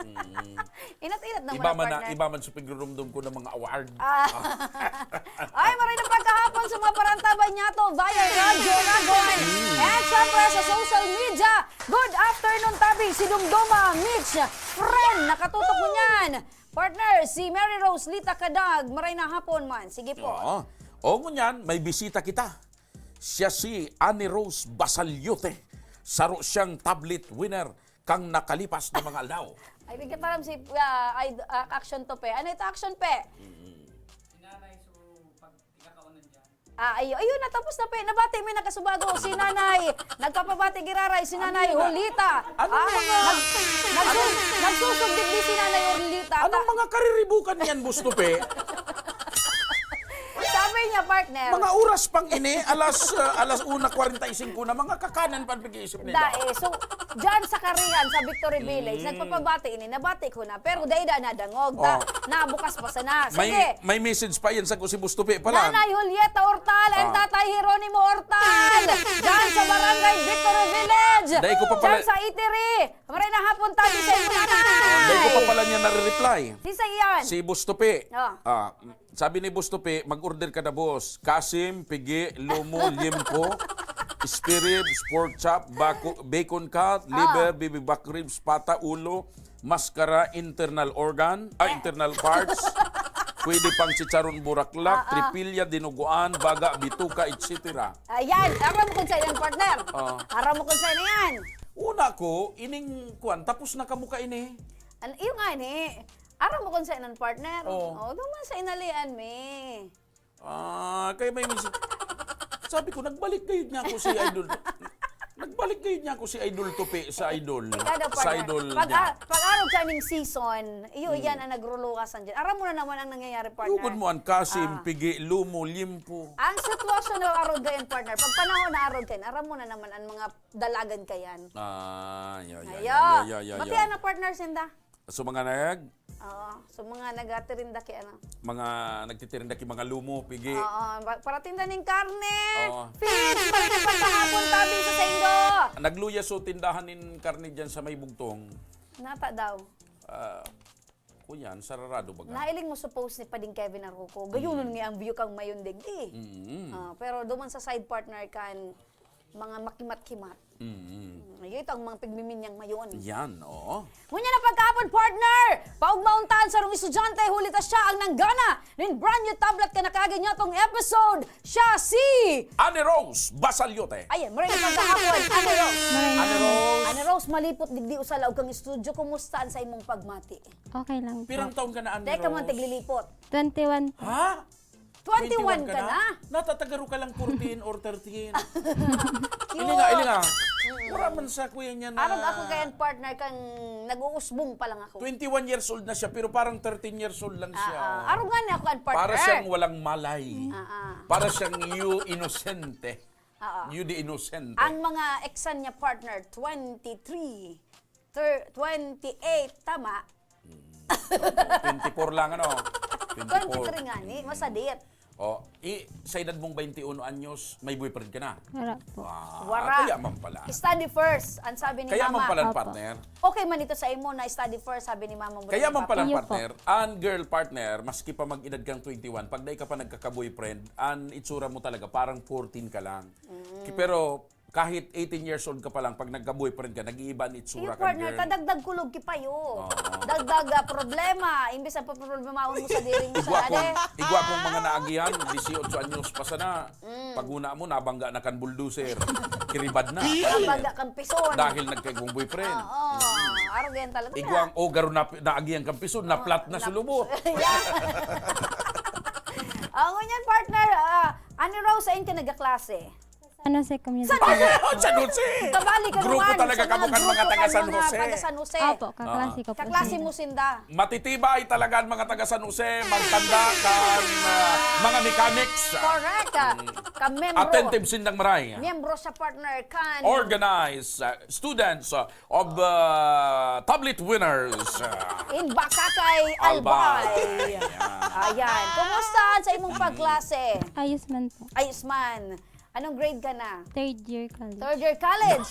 Mm. Inat-inat na Iba muna, man na, partner. Iba man sa pagdurumdum ko ng mga award. Ah. Ah. Ay, maray na pagkahapon sa mga parantabay niya to via Radyo Ragon. Mm. And syempre sa social media. Good afternoon, tabi, si Dumduma Mitch. Friend, nakatutok mo niyan. Partner, si Mary Rose Lita Kadag, maray na hapon man. Sige po. Oo. O, ngunyan, may bisita kita. Siya si Annie Rose Basaliote. Saro siyang tablet winner kang nakalipas na mga aldaw. Ay, di ka taram si, ah, ay, ah, action to, pe. Ano ito, action, pe? Mm. Si Nanay, so, pag ikakaunan dyan. Ah, ayo, ayun, natapos na, pe. Nabati mo yung nakasubago. Si Nanay, nagpapabati giraray. Si Nanay Ano na? Julita. Anong Ah, mga nag-, nagsu-, nagsusugdit di si Nanay Julita. Anong Ta- mga kariribukan yan, Busto, pe? Sabi niya, partner. Mga oras pang ini, alas, ah, alas una kwarenta y singko na, mga kakanan pa ang pag-iisip nila. Dai, so, dyan sa Karihan, sa Victory Village, Mm. nagpapabati ini, nabati ko na, pero dai da nadangog, ta, Oh. nabukas pa sana. May, Sige. may message pa yan sa si Bustupi pala. Nanay Julieta Hortal and Ah. Tatay Jeronimo Hortal, dyan sa Barangay Victory Village, Dai ko pa pala dyan sa Itiri. Maray na hapon, tabi sa inyo, nanay. Dai ko pa pala niya nare-reply. Si sa iyan? Si Bustupi. Oh. Ah, Sabi ni Boss Tupi, "Mag-order ka na, boss. Kasim, pigi, lomo, liempo, spare ribs, pork chop, bako-, bacon cut, Ah. liver, baby back ribs, pata, ulo, maskara, internal organ, ay, Ah. internal parts. Pwede pang chicharon bulaklak, Ah, ah. tripilya, dinuguan, baga, bituka, et cetera." Ayan, aram mo kung saan yan, partner. Ah. Aram mo kung saan yan. Una ko, ining kuwan, tapos na kamo kaini. An-, iyo nga ni. Aram mo kung sainan, partner? Oo. Oh, duman sa inalian mi. Ah, kaya may mis-, sabi ko, nagbalik gayud niya ako si Idol. Nagbalik gayud niya ako si Idol Tupi sa Idol. Ikaw daw, Sa partner. Idol Pag, niya. ah, pag-araw ka ning season, iyo, Mm. yan ang nagrulukasan dyan. Aram mo na naman ang nangyayari, partner. Lugod mo ang kasim, Ah. pigi, lumo, limpo. Ang sitwasyon na arog gayon, partner, pag panahon na arog kayan, aram mo na naman ang mga dalagan kayan. Ah, ya, ya, Ayo. ya, ya, ya, ya, Bati ya. Ano, partner, sinda? So, mga nag- Oo. So, mga nagatirinda ki ano? Mga nagtitirinda ki mga lumo, pigi. Oo, ba-, paratinda ning karne. Oo. Fish, balik na pagkahapon, tabi sa saindo. Nagluya so tindahan nin karne dyan sa may bugtong. Nata daw. Ah, kunyan, sararado baga. Nailing mo sa post ni Pading Kevin Arroco. Gayunon Mm. nga ang view kang mayon digdi. Mm. Ah, pero duman sa side partner kan mga makimat-kimat. Mm. Mm, ito ang mga pigmiminyang mayon. Yan, oo. Ngunyan na pagkahapon, partner! Paugmaon ta an sarong estudyante, huli ta siya ang nanggana nin brand new tablet kan nakaagi niya tong episode. Siya si Annie Rose Basaliote. Ayan, maray na pagkahapon, Annie Rose. Maray na. Annie Rose. Annie Rose, malipot digdi usala og kang estudyo. Kumusta an sa imong pagmati? Okay lang po. Pirang taon ka na, Annie Rose? Teka, man, tiglilipot. Twenty-one po. Ha? Twenty-one ka na? Natatagaro ka lang fourteen or thirteen. Cute. Ilinga, ilinga. Mm. Wala man sa kuya niya na. Arog ako kay an partner kan nag-uusbong pa lang ako. Twenty-one years old na siya, pero parang thirteen years old lang siya. Ah, ah. Arog nga niya ako an partner. Para siyang walang malay. Ah, ah. Para siyang you inosente. Oo. You the inosente. Ang mga exan niya, partner, twenty-three, thir-, twenty-eight, tama? Mm. Twenty-four lang, ano? Twenty-four. Twenty-three nga ni, masadit. Oh, i-, sa edad mong twenty-one anyos, may boyfriend ka na? Wala po. Ah, Wala. Kaya man pala. Study first, ang sabi ni Kaya man mama. Pala, Opo. Partner. Okay man ito sa imo na study first, sabi ni mama mo. Kaya man pala, Iyo po. Partner, ang girl partner, maski pa mag-edad kang twenty-one, pag dai ka pa nagkaka-boyfriend, ang itsura mo talaga, parang fourteen ka lang. Mm. Ki-, pero kahit eighteen years old ka pa lang, pag nagka-boyfriend ka, nag-iiba ang itsura Iyo, kan partner, girl. Tadagdag kulog ki payo. Oo. Dagdag, ah, problema. Imbis na paproblemahon mo sa diri mo Igwa sa kong, ade. Igwa kong mga naagihan, dieciocho anyos pa sana. Mm. Pag una mo, nabangga na kan bulldozer. Kiribad na. Nabangga kan pison. Dahil nagkaigwang boyfriend. Oo. Arog yan talaga. Igwang, oh, garo na, naagihan kan pison, na-flat na sa lubot. Yeah. Ah, ngunyan, partner, ah, Annie Rose, saan ka nagkaklase? San Jose Community San Jose! College po. San Jose! Kabali ka Grupo naman, talaga sa kamo mga kan mga grupo taga kan San mga Jose. Taga San Jose. Opo, kaklase Ah. ko po Kaklase sila. Mo sinda. Matitibay talaga ang mga taga San Jose, magtanda kan, ah, mga mechanics. Correct. Mm. Ka-membro. Attentive sindang maray. Miyembro siya, partner, kan Organize, ah, students, ah, of, ah, tablet winners, ah, In Bacacay, Albay. Albay. Ayan. Ayan. Kumusta sa imong pagklase? Ayos man po. Ayos man. Anong grade ka na? Third year college. Third year college.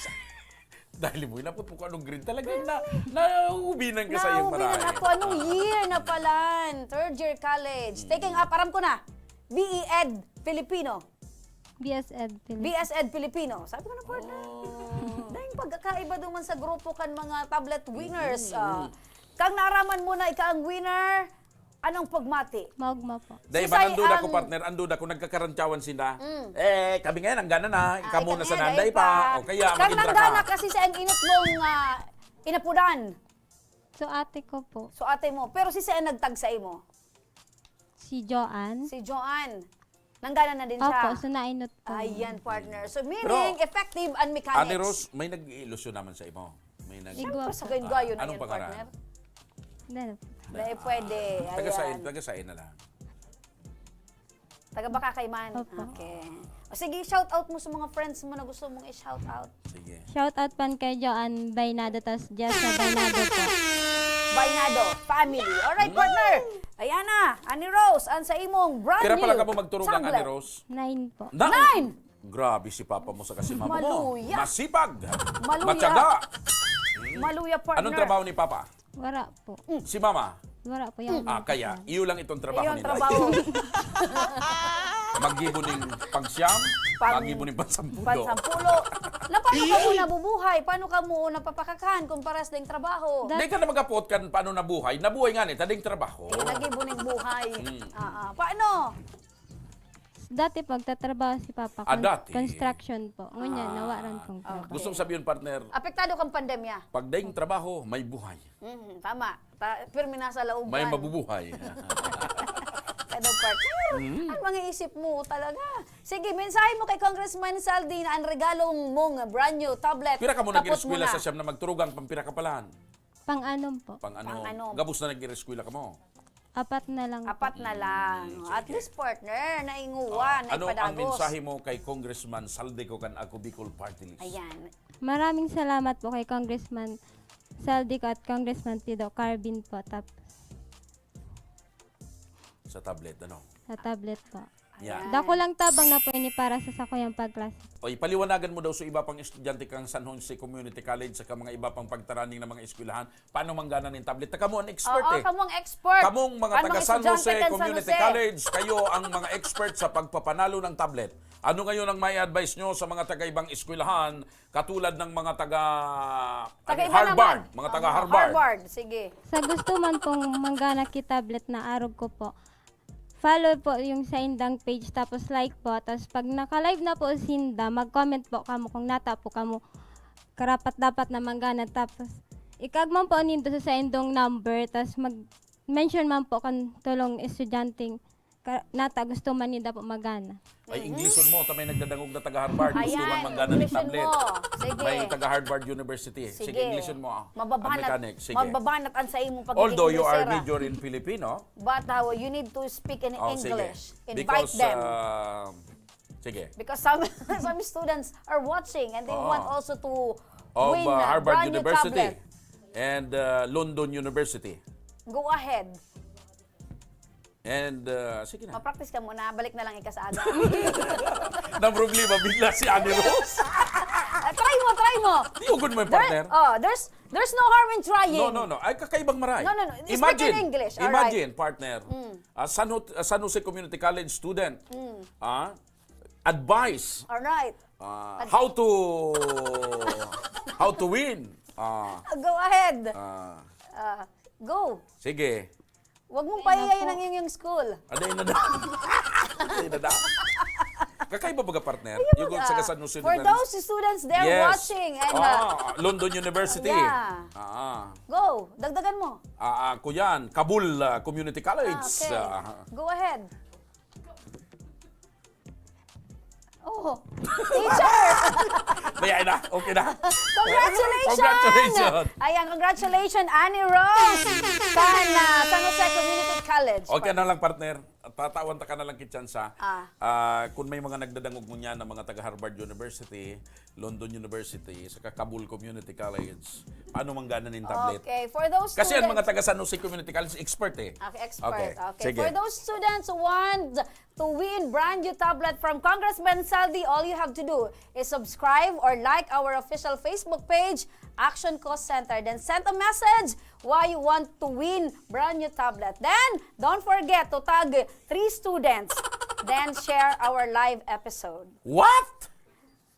Dahil mo, inapot mo kung anong grade talaga na, nauubinan ka sa iyong Nauubinan marahay. Ako. Anong year na pala? Third year college. Mm. Taking up, aram ko na. B E Ed Filipino. B S Ed Filipino. B S Ed Filipino. Sabi ko na, partner. Oh. Dahil pagkakaiba duman sa grupo kan mga tablet winners. Mm, mm, Ah, mm. Kang naaraman mo na ika ang winner, anong pagmati? Maugma po. Dahil Sisay man ang duda ko, ang partner, ang duda ko, nagkakarantyawan sinda. Mm. Eh, kami ngayon, ang gana na, Ah, ikaw muna kami sa ngayon, nanday pa. Pa. O kaya, Kang magindra ka. Nanggana kasi sa ang inot mong, ah, inapudan. So, ate ko po. So, ate mo. Pero si Sen nagtag sa imo? Si Joanne. Si Joanne. Nanggana na din Opo, siya. So nainot po. Ayan, partner. So, meaning, Pero, effective ang mechanics. Ate Rose, may nag-iilusyon naman sa imo. May nag- Igwa Siyempre, sa po. Gayon-gayon Ah, na anong yan, pangalan? Partner. Hindi na po. Dahil pwede. Taga Ayan. Sain, taga Sain na lang. Taga Bacacay man. Opo. Okay. O sige, shout out mo sa mga friends mo na gusto mong i-shout out. Sige. Shout out pan kay Joanne Baynado, tas Jessa Baynado po. Baynado family. Alright, Mm. partner. Ayan na, Annie Rose, ang sa imong brand Pira pala new ka mo magturugang, Annie Rose? Nine po. Na- Nine! Grabe si papa mo sa kasi mama mo. Maluya. Masipag. Maluya. Matyaga. Maluya, partner. Anong trabaho ni papa? Wala po. Si mama? Wala po yung Ah, kaya, iyo lang itong trabaho Iyo ang nila. trabaho. Maggibo ning pangsyam, Pang- maggibo ning pansampulo. Pansampulo. Na paano ka mo nabubuhay? Paano ka mo napapakakahan kung paras na yung trabaho? Dat- Di ka na mag-apot kan paano nabuhay. Nabuhay nga ni, tading trabaho. Eh, naggibo ning buhay. Hmm. Ah, ah. Paano? Dati pagtatrabaho si Papa, Ah, kon-, dati. construction po. Ngunyan, Ah. nawaran pong Ah, trabaho. Gustong sabihin, partner, Apektado kang pandemya. Pag daing trabaho, may buhay. Mhm, tama. Ta-, pirmi na sa laog May yan. mabubuhay. Ano, partner? Mhm. Ang mga isip mo talaga. Sige, mensahe mo kay Congressman Saldi na ang regalong mong brand new tablet. Pira ka mo Kapot nag-eskwela mo na. sa siyam na magturugang pampira ka palan? Pang-anom po. Pang-anom. Pang-anom. Gabos na nag-eskwela ka mo? Apat na lang po. Apat na lang. Mm, At sige. least, partner, nainguan, Ah, ano ang naipadagos. mensahe mo kay Congressman Saldi ko kan Ako Bicol Party List? Ayan. Maraming salamat po kay Congressman Saldi ko at Congressman Pido Carbin po. Tap- Sa tablet, ano? Sa tablet po. Yeah. Dakulang tabang na po ini para sa sakuyang pagklase. O, ipaliwanagan mo daw sa iba pang estudyante kang San Jose Community College sa mga iba pang pagtaraning na mga eskwelahan. Paano manggana nin tablet? Ta kamo ang expert Oo, eh. Kamong expert. Kamong mga Kan taga San estudyante Jose kan San Community Jose. College, kayo ang mga expert sa pagpapanalo ng tablet. Ano ngayon ang may advice nyo sa mga taga-ibang eskwelahan katulad ng mga taga ano, Taga-iba Harvard? Naman. Mga taga Oo, Harvard. Sige. Sa gusto man pong manggana ki tablet na arog ko po, follow po yung sa indang page, tapos like po. Tapos pag naka-live na po sinda, mag-comment po kamo kung nata po kamo karapat-dapat na manggana. Tapos ikagman po nindo sa saindong number, tapos mag-mention man po kan tulong estudyanteng ka- nata gusto man ninda po magana. Ay, Ingleson mo, ta may nagdadangog na taga Harvard. Gusto Ayan, man manggana ng English tablet. mo. Sige. May taga Harvard University. Sige, Sige. Ingleson mo. Ah. Mababanat, Ang mechanic. Sige. mababanat ang sa imong pagiging Although you are Inglesera. major in Filipino, But uh, you need to speak in Oh, sige. English. Invite because them. Uh, sige. Because some some students are watching and they Oo. want also to Of win uh, a Harvard brand new University tablet. And uh, London University. Go ahead. And uh, sige na. Ma-practice ka muna. Balik na lang ika sa aga. Na problema, bigla si Annie Rose. Ah, try mo, try mo. Di ugod mo yung partner. Oh, there's there's no harm in trying. No, no, no. Ay, kakaibang maray. No, no, no. Speak Imagine, in English. Alright. Imagine, partner. Ah, San, Ho- ah, San Jose Community College student. Ah, advice. Alright. Ah, how to how to win. Ah, Go ahead. ah, Ah, go. Sige. Huwag mong pahiyain ang inyong school. Ano yung nada? Ano yung nada? Kakaiba baga, partner? Ayun Yung baga. sa San Jose For University. Those students there Yes. Watching and uh, Ah, London University. Yeah. Ah, Go, dagdagan mo. ah, ah, kuyan, Kabul ah, Community College. Okay. Ah, Go ahead. Oh, teacher! Mayay na? Okay na? Congratulations! Congratulations! Ayan, congratulations, Annie Rose! Kan uh, San Jose Community College. Okay na lang, partner. Tatawan ta ka na lang kitsansa. Ah. Ah, kung may mga nagdadangog mo niyan ng mga taga Harvard University, London University, sa Kabul Community College, paano manggana nin tablet? Okay, for those Kasi ang mga students- taga San Jose Community College, expert eh. Okay, expert. Okay, Okay. sige. For those students who want to win brand new tablet from Congressman Saldi, all you have to do is subscribe or like our official Facebook page, Action Cost Center. Then send a message why you want to win brand new tablet. Then, don't forget to tag three students. Then share our live episode. What?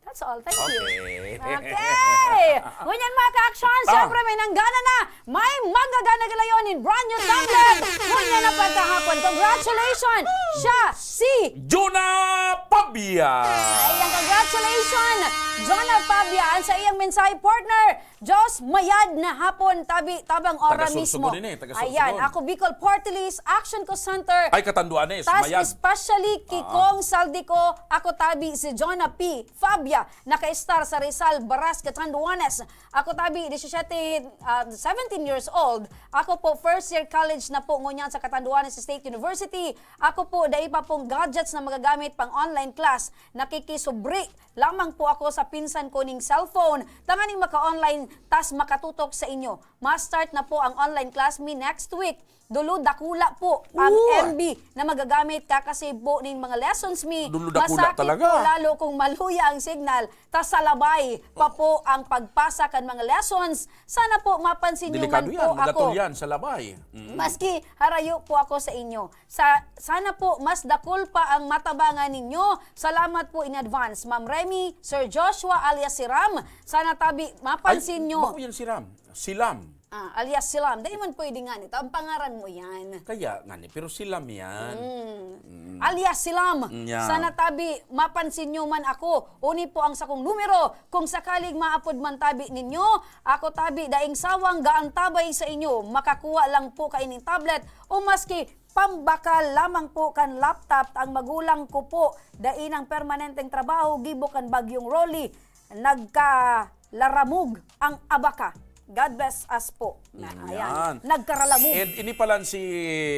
That's all. Thank you. Okay. Okay! Ngunyan, mga ka-action, Ah. syempre may nanggana na. May manggagana galayon in brand new tablet. Ngunyan na pagkahapon. Congratulations! Siya, si... Jonah Pabia! Ayan, congratulations! Jonah Pabia, ang sa iyang mensahe, partner. Diyos, mayad na hapon, tabi, tabang ora Taga Sursogon mismo. din eh, taga Sursogon. Ayan, ako Bicol Party List, Action Center. Ay, Katanduanes, Tas mayad. especially kay Ah. Cong Saldico, ako tabi si Jonah P. Fabia, naka-star sa Rizal, Baras, Catanduanes. Ako tabi, disisiyete, ah, seventeen years old. Ako po, first year college na po ngunyan sa Catanduanes State University. Ako po, dai pa pong gadgets na magagamit pang online class. Nakikisubri lamang po ako sa pinsan ko ning cellphone. Tanganing maka-online, tas makatutok sa inyo. Ma-start na po ang online class mi next week. Dulo dakula po ang Uy! M B na magagamit, kakasave po ning mga lessons mi. Dulo dakula Masakit talaga. po lalo kung maluya ang signal, tas sa labay pa po ang pagpasa kan mga lessons. Sana po mapansin niyo Delikado man yan, po ako. Magatol yan sa labay. Mm. Maski harayo po ako sa inyo. Sa, sana po mas dakul pa ang matabangan ninyo. Salamat po in advance, Ma'am Remy, Sir Joshua alias si Ram. Sana tabi mapansin Ay, nyo. Bako yan si Ram. Si Lam. Ah, alias si Lam. Dahil man pwede nga nito. Ang pangaran mo yan. Kaya nga ni, pero si Lam yan. Mm. Alias si Lam. Mm, yeah. Sana tabi mapansin nyo man ako. Uni po ang sakong numero. Kung sakaling maapod man tabi ninyo, ako tabi daing sawang gaantabay sa inyo. Makakuha lang po kaining tablet o maski pambakal lamang po kan laptop. Ang magulang ko po, dai nang permanenteng trabaho, gibo kan Bagyong Rolly, nagkalaramog ang abaka. God bless us po. Na, ayan. Yan. Nagkaralamog. And ini palan si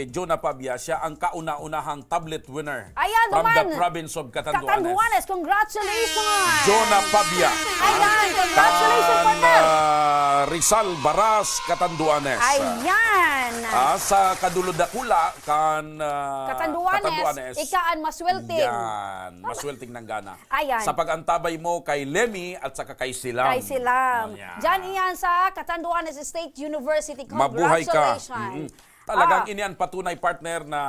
Jonah Pabia, siya ang kauna-unahang tablet winner Ayan from the naman. province of Catanduanes. Catanduanes, congratulations! Jonah Pabia, Ayan, ah, congratulations, kan, partner! ah, Rizal Baras, Catanduanes. Ayan. Ah, sa kadulodakula, kan, ah, Catanduanes, Catanduanes. Ika an maswelting. Yan, maswelting nanggana. Ayan. Sa pag-antabay mo kay Lemmy at saka kay Silam. Kay Silam. Oh, yan. Diyan iyan sa Catanduanes State University. Mabuhay ka. Congratulations. Mm-mm. Talagang Ah. ini ang patunay, partner, na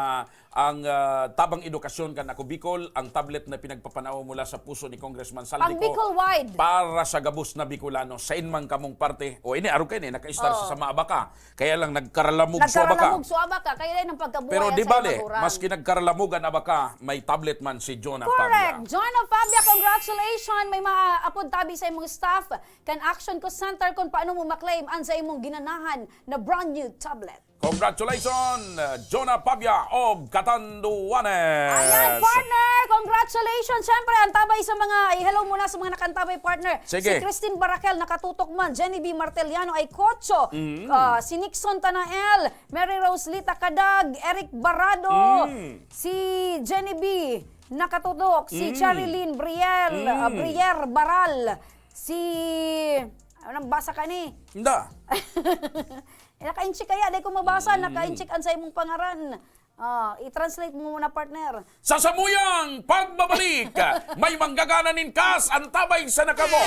ang, ah, Tabang Edukasyon kan Ako Bicol, ang tablet na pinagpapanao mula sa puso ni Congressman Saldico Pang-Bicol wide. para sa gabos na Bicolano. Sa inman kamong parte, o ini, arog kayo ni, naka-star sa Oh. Sama Abaca. Kaya lang nagkaralamog sa Abaca. Nagkaralamog sa Abaca, kaya yan ang pagkabuhay Pero sa di bale, imagurang. maski nagkaralamog ang Abaca, may tablet man si Jonah Correct. Pabia. Jonah Pabia, congratulations. May mga apod tabi sa imong staff kan Action Call Center kung paano mo maklaim ang sa imong ginanahan na brand new tablet. Congratulations, Jonah Pabia of Catanduanes. Ayan, partner! Congratulations! Siyempre, antabay sa mga, i-hello muna sa mga nakantabay, partner. Sige. Si Christine Barakel, nakatutok man. Jenny B. Marteliano, Aycocho. Mm. Ah, si Nixon Tanael, Mary Rose Lita Kadag, Eric Barado, Mm. si Jenny B. nakatutok, si Mm. Charilyn Briel, Mm. ah, Brier Baral, si, ano nang basa ka ni? Nda. Eh, naka-incheck kaya, di ko mabasa, Mm. naka-incheck an sa imong pangaran. Ah, i-translate mo muna, partner. Sa samuyang pagbabalik, may manggagana nin kas, antabay sana kamo.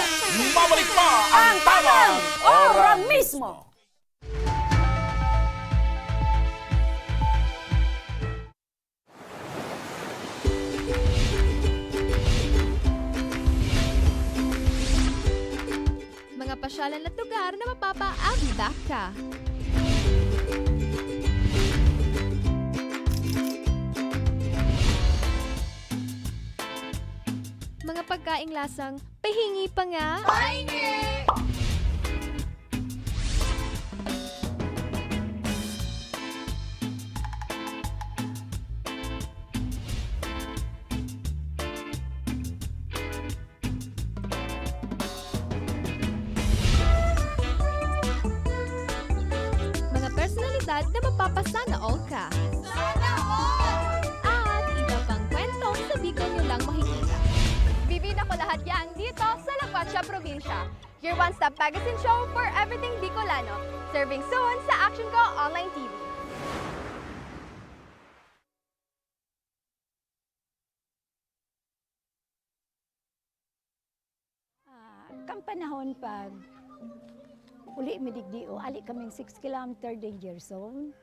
Mabalik pa ang Ang Tabang Tabang, ora ora mismo. mismo. Mga pasyalan at lugar na mapapaabot ka. Mga pagkaing lasang pahingi pa nga. Pahingi! Mga personalidad na mapapasana all ka. Sana all! At iba pang kwentong sa Bicol nyo lang makikita. Bibida ko lahat yan dito sa La Cuacha Probinsya. Your one-stop magazine show for everything Bicolano. Serving soon sa Action Ko Online T V. Ah, kan panahon pag uli mi digdi, o, ali kaming six kilometer danger zone.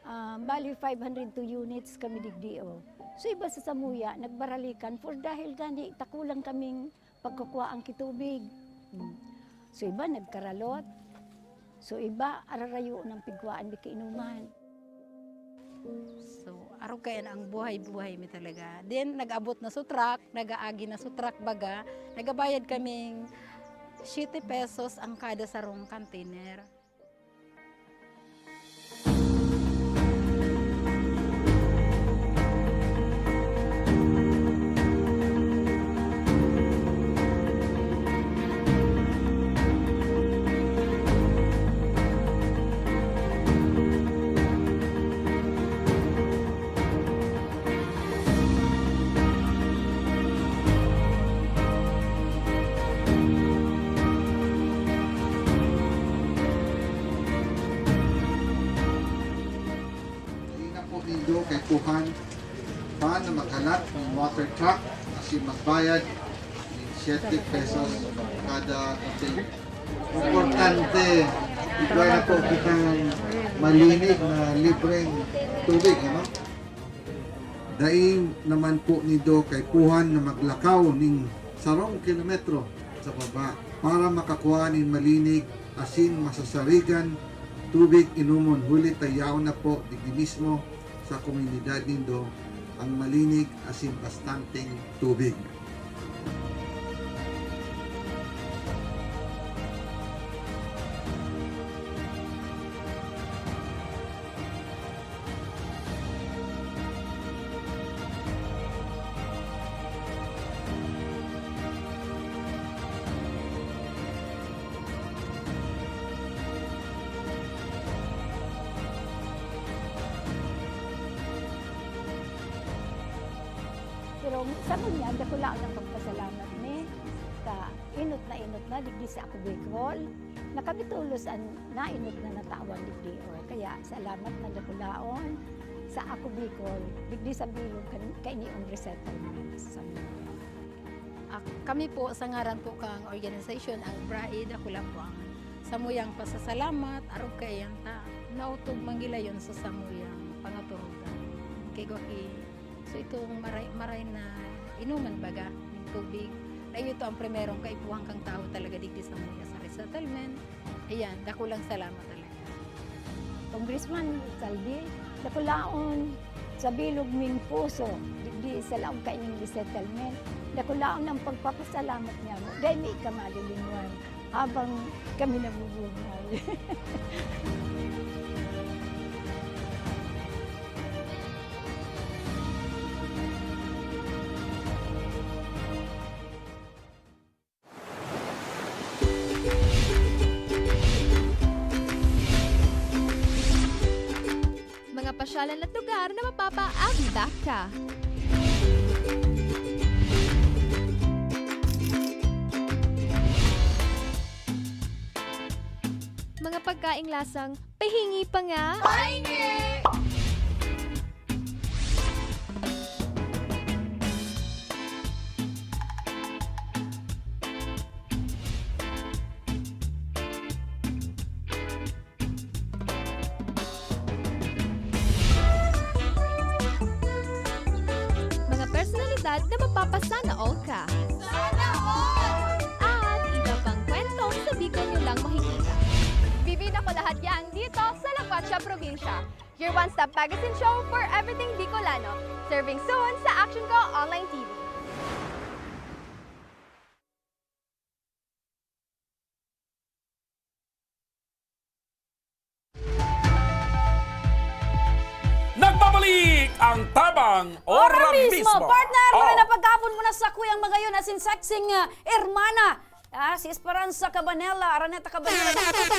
Ah, bali, five hundred two units kami digdi, o. So, iba sa samuya, nagbaralikan for dahil gani, takulang kaming pagkukuhaan ki tubig. Hmm. So, iba nagkaralot. So, iba ararayo ng pigkuhaan mi kainuman. So, arog kaya na ang buhay-buhay mi talaga. Then, nag-abot na sa truck, nag-aagi na sa truck baga, nagabayad kaming siyete pesos ang kada sarong container. Dai na po nindo kaipuhan pa na maghalat nin water truck asin magbayad nin siyete pesos kada container. Importante, igwa na po kitang malinig na libreng tubig, ano? Dai naman po nindo kaipuhan na maglakaw nin sarong kilometro sa baba para makakua nin malinig asin masasarigan tubig inomon, huli ta yaon na po digdi mismo sa komunidad nindo ang malinig asin bastanteng tubig. Pero sa ngunyan, dakulaon ang pagpasalamat mi sa inot na inot na digdi sa Ako Bicol, na kami tolos an nainot na natawan digdi. O, kaya salamat na dakulaon sa Ako Bicol, digdi sa bilog kan-, kaini ang resettlement sa ngunyan. Ah, kami po, sa ngaran po kang organisasyon, ang BRAI, dakula po ang samuyang pasasalamat, arog kaiyan ta, naotob man gilayon sa samuyang pangaturugan. Kay gwa ki-, so itong maray, maray na inuman baga, ning tubig, na iyo to ang primerong kaipuhan kang tawo talaga digdi sa mga sa resettlement. Ayan, dakulang salamat talaga. Congressman Saldi, dakulaon sa bilog ming puso, digdi sa laog kaining resettlement, dakulaon ang pagpapasalamat niamo. Dai mi ka malilinwan habang kami nabubuhay. Mga pasyalan at lugar na mapapaabot ka. Mga pagkaing lasang pahingi pa nga. Pahingi! Mga personalidad na mapapasana all ka. Sana all! At iba pang kwentong sa Bicol nyo lang makikita. Bibida ko lahat yan dito sa La Cuacha Probinsya. Your one-stop magazine show for everything Bicolano. Serving soon sa Action Ko Online T V. Nagbabalik ang Tabang Ora Mismo. Partner, oh, maray na pagkahapon muna sa kuyang magayon asin sexing, ah, hermana. Ah, si Esperanza Cabanela, Araneta Cabanela.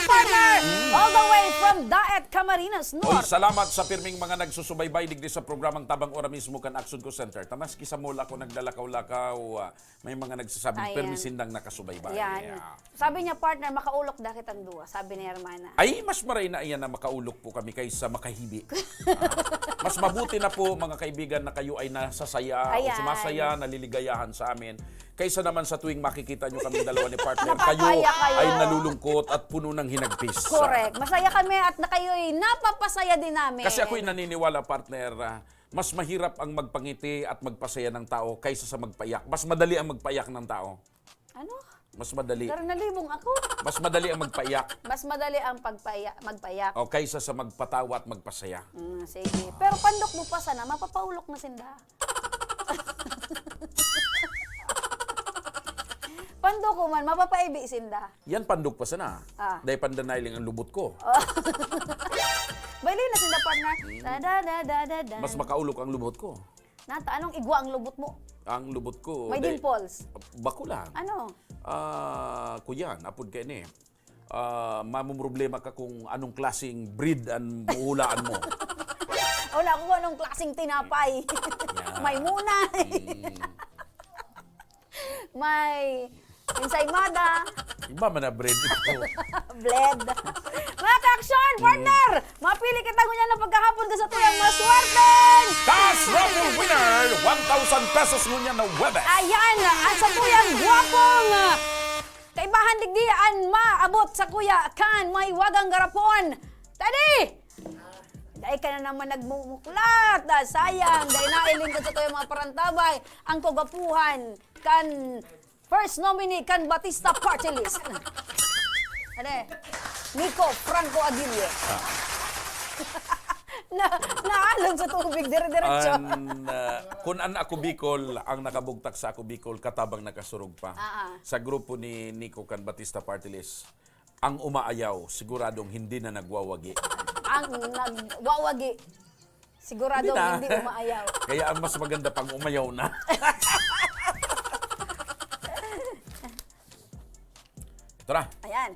Partner, all the way from Daet, Camarines Norte. Oy, salamat sa pirming mga nagsusubaybay digdi sa programang Tabang Ora Mismo kan Action Ko Center. Ta maski sa mall ako naglalakaw-lakaw, ah, may mga nagsasabing, ayan, permi sindang nakasubaybay. Yan. Yeah. Sabi niya, "Partner, makaulok daa kitang duwa," sabi ni hermana. Ay, mas maray na iyan na makaulok po kami kaysa makahibi. Ah, mas mabuti na po, mga kaibigan, na kayo ay nasasaya o, ayan, sumasaya, naliligayahan sa amin, kaysa naman sa tuwing makikita niyo kaming dalawa ni partner, kayo, napapaya kayo, ay nalulungkot at puno ng hinagpis. Correct. Masaya kami at na kayo'y napapasaya din namin. Kasi ako'y naniniwala, partner, ah, mas mahirap ang magpangiti at magpasaya ng tao kaysa sa magpaiyak. Mas madali ang magpaiyak ng tao. Ano? Mas madali. Pero nalibong ako. Mas madali ang magpaiyak. Mas madali ang pagpaiya-, magpaiyak. O, kaysa sa magpatawa at magpasaya. Mm, sige. Pero pandok mo pa sana, mapapaulok na sinda. Pandok ko man, mapapaibi sinda. Yan, pandok pa sana. Ah. Dahil pandanay lang ang lubot ko. Oh. Bailin na sinda, partner. Mm. Da, da, da, da, da, da. Mas makaulok ang lubot ko. Nata, anong igwa ang lubot mo? Ang lubot ko, may di-, dimples? Bako lang. Ano? Ah, kuyan, apod kay ni. Ah, mamumroblema ka kung anong klaseng breed ang huhulaan mo. Wala ko kung anong klaseng tinapay. Yeah. May munay. Mm. May ensaymada. Iba man na bread ito. Bled. Mga ka-aksyon, mm, partner! Mapili kita ngunyan na pagkahapon ka sa tuyang maswerteng Cash Raffle winner! One thousand pesos ngunyan na Huwebes! Ayan! At sa tuyang gwapong, ah, kaibahan digdi, an maabot sa kuya kan mahiwagang garapon. Tadi! Dai ka na naman nagmumuklat. Ah, sayang, dai nailing ka sa tuyang mga parantabay. Ang kagwapuhan kan first nominee kan Batista Party List. Ano eh? Nico Franco Aguirre. Ah. Na, naalon sa tubig, dire-diretso. An, ah, kun an Ako Bicol, ang nakabugtak sa Ako Bicol, katabang nakasurog pa. Ah, ah. Sa grupo ni Nico kan Batista Party List, ang umaayaw, siguradong hindi na nagwawagi. Ang nagwawagi, siguradong hindi na. Hindi umaayaw. Kaya ang mas maganda pang umayaw na. Tara. Ayan.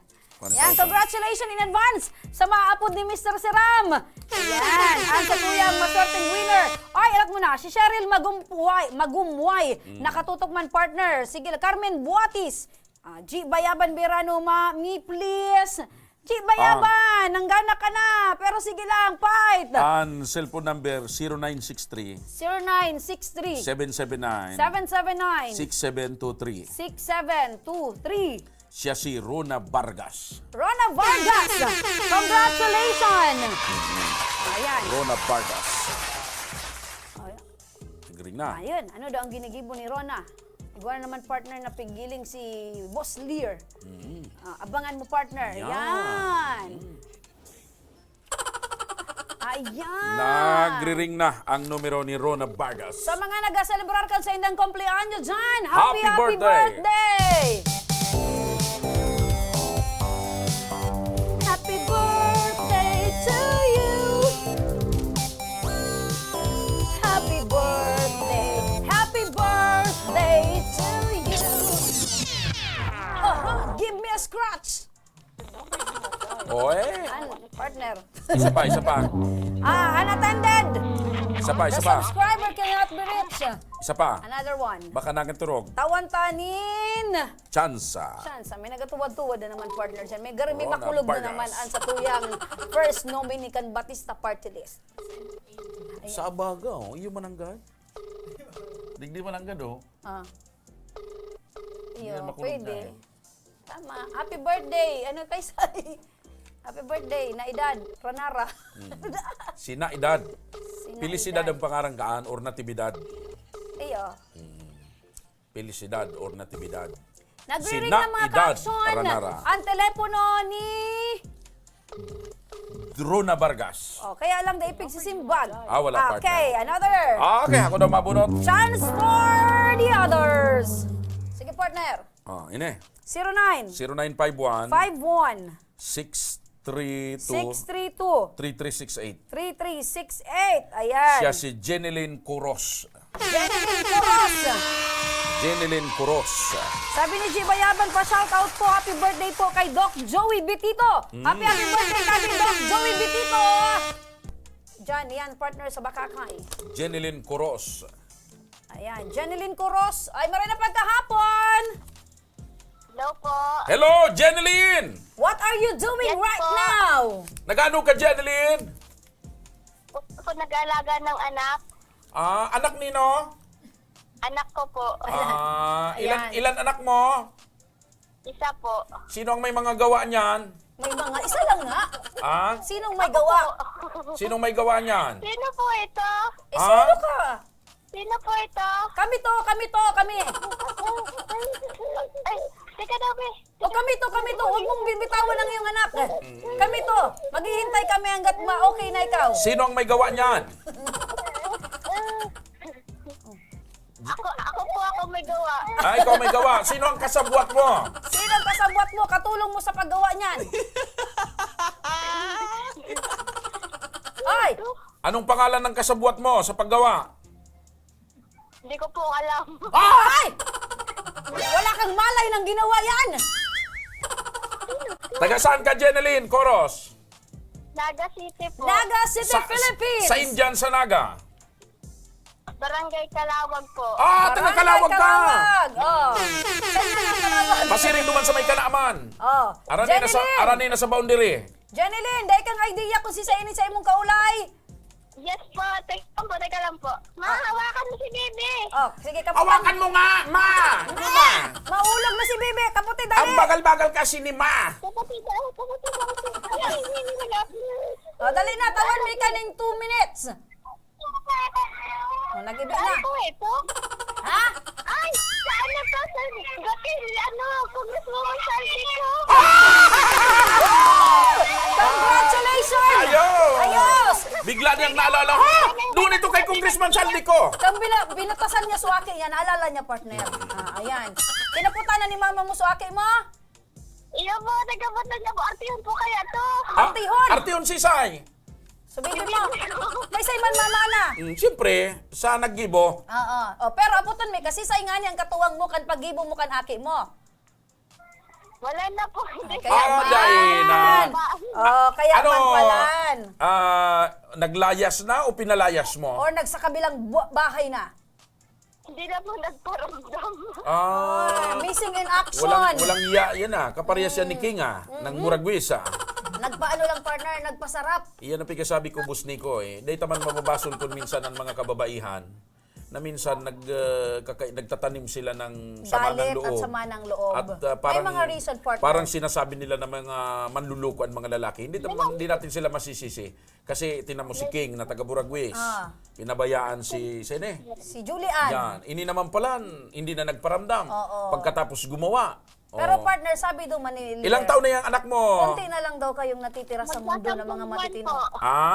Yan, congratulations in advance sa mga apod ni Mister Siram. Yan, ang satuyang maswerteng winner. Ay, anak mo na, si Cheryl Magumway, Magumway. Mm. Nakatutok man, partner. Sige, Carmen Buatis. Ah, G Bayaban Berano, ma, mi, please. G Bayaban, nanggana ka na. Pero sige lang, fight. Ang cellphone number, zero nine six three, zero nine six three, seven seven nine, seven seven nine, six seven two three. Six seven two three. Siya si Rona Vargas. Rona Vargas! Congratulations! Ayan. Rona Vargas. Ayan. Galing na. Ayun, ano daw ang ginigibo ni Rona? Igwa na naman, partner, na pigiling si Boss Lear. Mm. Ah, abangan mo, partner. Yan. Yan. Mm. Ayan. Nagriring na ang numero ni Rona Vargas. Sa mga nagaselebrar kan saindang kumpleanyo dyan, happy, Happy happy birthday! Birthday! Happy birthday to you. Happy birthday. Happy birthday to you. Aha, give me a scratch. Oy. Ano, partner? Isa pa, isa pa. Ah, unattended. Isa pa, isa The pa. Subscriber cannot be reached. Isa pa. Another one. Baka nagkaturog. Tawan ta nin Chansa. Chansa. May nagatuwad-tuwad na naman, partner, dyan. May gar-, may Rona bakulog na Vargas. Naman ang satuyang first nominee kan Batista Party List. Ayan. Sa Abaga, oh. Iyo mananggad. Digdi mananggad, oh. Ah. Iyo, Yan, makulog pwede. Na, eh. Tama. Happy birthday. Ano kay Sai? Happy birthday, Naidad Ranara. Mm. Si Naidad. Si Felicidad Naidad. Ang pangaran kaan or Natibidad? Iyo. Mm. Felicidad or Natibidad? Nagriring Si na, mga Naidad ka-action. Ranara. Ang telepono ni Rona Vargas. Oh, kaya lang na ipigsisimbag. Ah, wala, partner. Okay, another. Ah, okay, ako daw mabunot. Chance for the others. Sige, partner. Ah, ini. Zero nine. Zero nine five one. Five one. Six three two. Six three two. Three three six eight. Three three six eight. Ayan. Siya si Jeneline Curos. Jeneline Curos. Jeneline Curos. Sabi ni G Bayaban, pa-shoutout po, happy birthday po kay Doc Joey Bitito. Mm. Happy, happy birthday kay Doc Joey Bitito. Diyan, yan, partner sa Bakakay. Jeneline Curos. Ayan, Jeneline Curos. Ay, maray na pagkahapon. Hello po. Hello, Jeneline! What are you doing Yes right po. Now? Nagano ka, Jeneline? Ako po nag-aalaga ng anak. Ah, anak nino? Anak ko po. Ah, ilan, Ayan. Ilan anak mo? Isa po. Sino ang may mga gawa niyan? May mga, isa lang nga. Ah? Sinong may Ako gawa? Po. Sinong may gawa niyan? Sino po ito? Eh, Ah? Sino ka? Sino po ito? Kami to, kami to, kami. Ay, teka daw, be. O, kami to, kami to. Huwag mong bibitawan ang iyong anak. Kami to. Maghihintay kami hanggat ma-okay na ikaw. Sino ang may gawa niyan? Ako, ako po, ako may gawa. Ah, ikaw may gawa. Sino ang kasabwat mo? Sino ang kasabwat mo? Katulong mo sa paggawa niyan. Ay! Anong pangalan ng kasabwat mo sa paggawa? Hindi ko po alam. Ay! Wala kang malay ng ginawa yan! Taga saan ka, Jeneline Coros? Naga City po. Naga City, Sa, Philippines! Sa Indian, sa Naga? Barangay Calawag po. Ah, taga Barangay Calawag ka! Calawag! Oh. Saan ka ng Calawag? Pasiring naman sa may Kanaaman. Oh. Aranay na sa, Jeneline! Aranay na sa boundary. Jeneline, dai kang idea kung si sa init sa imong kaulay? Yes po. Teka lang po, teka lang po. Ma, Ah. hawakan mo si Bibi. Oh, sige, kaputan. Hawakan mo nga, ma! Ano, ma? Maulog na si Bibi. Kaputi, dali. Ang bagal-bagal kasi ni ma. Kapatid, oh, kapatid, oh. Ay, hindi, hindi, hindi. Oh, dali na. Tawan mi ka ning two minutes. Oh, nag-ibi na. Saan po ito? Ha? Ay, sa ano to? Sa Gatil, ano, Congresswoman Saldi ko. Congratulations! Ayos! Ayos! Bigla niyang naalala, "Ha? Doon ito kay Congressman Saldi ko." Kang bina-, binutasan niya suwaki niya, naalala niya, partner. Ah, ayan. Kinaputan na ni mama mo suwaki mo? Iyo po, nagkaputan niya po. Artihon po kaya to. Ah, Artihon! Artihon sisay? Sabihin mo, may say man mama na. Mm, siyempre, sa naggibo. Oo. Oh, pero abuton mi, kasi say nga niyang katuwang mo kan paggibo mo kan aki mo. Wala na po. Hindi. Ah, kaya Ah, man. dahil na. Oh, kaya Ano, man palan. ah, naglayas na o pinalayas mo? Or nagsakabilang bu-, bahay na? Hindi na po nagparamdam. Ah, Ah, missing in action. walang, walang iya yan ah. Kaparehas yan ni Mm. King ah. Nang Mm-hmm. muragwis ah. Nagpaano lang, partner, nagpasarap. Iyan ang pikasabi ko, Boss Nico eh. Dahil taman mababasol kung minsan ang mga kababaihan na minsan nag, ah, kaka-, nagtatanim sila ng sama ng Galit at loob. sama ng loob. At, ah, May parang, mga reason, partner. parang sinasabi nila na mga manluloko ang mga lalaki. Hindi naman, hindi natin sila masisisi. Kasi tinan mo si King na taga Buragwis. Ah. Pinabayaan si, sino eh? Si Julian. Yan. Ini naman pala, hindi na nagparamdam. Oo. Pagkatapos gumawa. Pero Oo. partner, sabi daw manili-, Ilang taon na yung anak mo? Konti na lang daw kayong natitira sa mundo ng mga Magsasampung buwan matitino. po. Ha?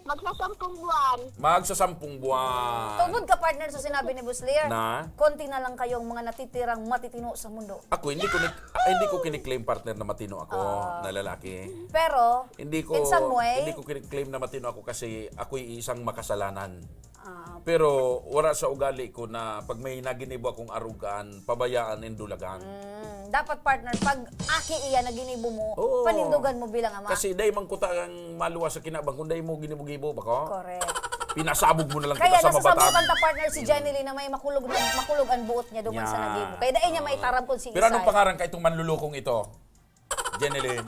Magsasampung buwan. Magsasampung buwan. Tungkol ka, partner, sa sinabi ni Boss Lir, Na? konti na lang kayong mga natitirang matitino sa mundo. Ako, hindi ko ni-, ah, hindi ko kiniklaim, partner, na matino ako, Ah. na lalaki. Pero, Hindi ko, in some way, hindi ko kiniklaim na matino ako kasi ako'y isang makasalanan. Ah. Pero wala sa ugali ko na pag may naginibo akong arugaan, pabayaan and dulagan. Mm, dapat, partner, pag aki iyan na ginibo mo, Oo. panindogan mo bilang ama. Kasi dai man kuta ang maluwas sa kinabang kung dai mo ginibo-gibo, bako? Correct. Pinasabog mo na lang Kaya kita sa nasasabutan mabatag. ta, partner, si Mm. Jenny Lynn na may makulog na, makulog ang buot niya duman sa Yan. nagibo. Kaya dai niya Oo. maitaram kung si Pero anong Isay. pangaran ka itong manlulukong ito? Jenny Lynn.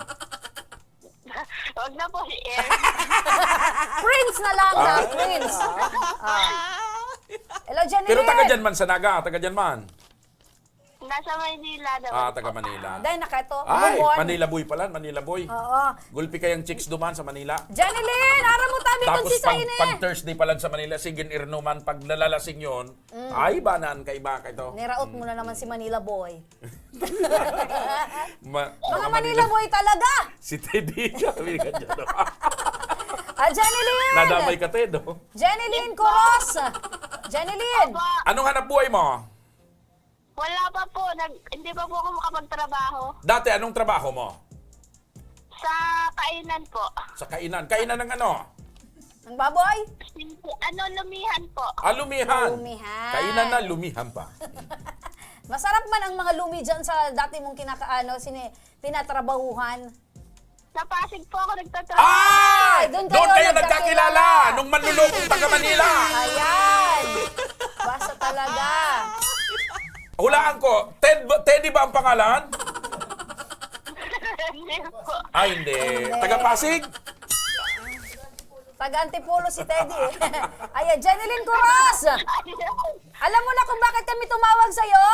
Wag na po i-air. Prince na lang, ha? Ah. Prince. Ah. Hello, Jenny Pero Lynn. taga dyan man sa Naga, taga dyan man. Nasa Maynila naman Ah, po. taga Manila. Dahil na ka ito, Ay, Bumbuan. Manila boy pala, Manila boy. Oo. Gulpi kayang chicks duman sa Manila. Jenny Lynn, aram mo tabi kung Tapos si pag, Saine. pag Thursday pala sa Manila, sige, irnuman, pag nalalasing yun, Mm. ay, banaan ka, iba ka ito. Niraot mo na naman si Manila boy. Ma-, Mga mga Manila Manila boy talaga. Si Teddy, sabi ka dyan, no? Ah, Jenny Lynn. Nadamay ka, Ted, oh. Jenny Lynn Coros. Jenny Lynn. Opo. Anong hanap buhay mo? Wala pa po. Nag-, hindi pa po ako makapagtrabaho. Dati, anong trabaho mo? Sa kainan po. Sa kainan. Kainan ng ano? Ng baboy? Hindi, ano, lumihan po. Ah, lumihan. Lumihan. Kainan na, lumihan pa. Masarap man ang mga lumi dyan sa dati mong kinaka-, ano, sini-, tinatrabahuhan. Sa Pasig po ako nagtatrabaho. Ah! Ay, doon Doon kayo kayo nagkakilala. nagkakilala. Nung manlulukong taga Manila. Ayan. Basta talaga. Hulaan ko, Ted ba, Teddy ba ang pangalan? Hindi po. Ay, hindi. Hindi. Taga Pasig? Taga Antipolo si Teddy eh. Ayan, Jenny Lynn Coros! Alam mo na kung bakit kami tumawag sa'yo?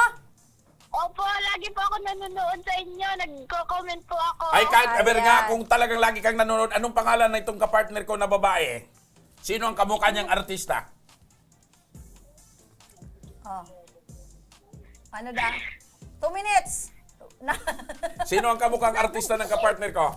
Opo, lagi po ako nanonood sa inyo. Nagko-comment po ako. Ay, kahit aber nga, Ayan. kung talagang lagi kang nanonood, anong pangalan na itong kapartner ko na babae? Sino ang kamukha niyang artista? Oh. Ano da? Two minutes. Na- Sino ang kamukhang artista ng kapartner ko?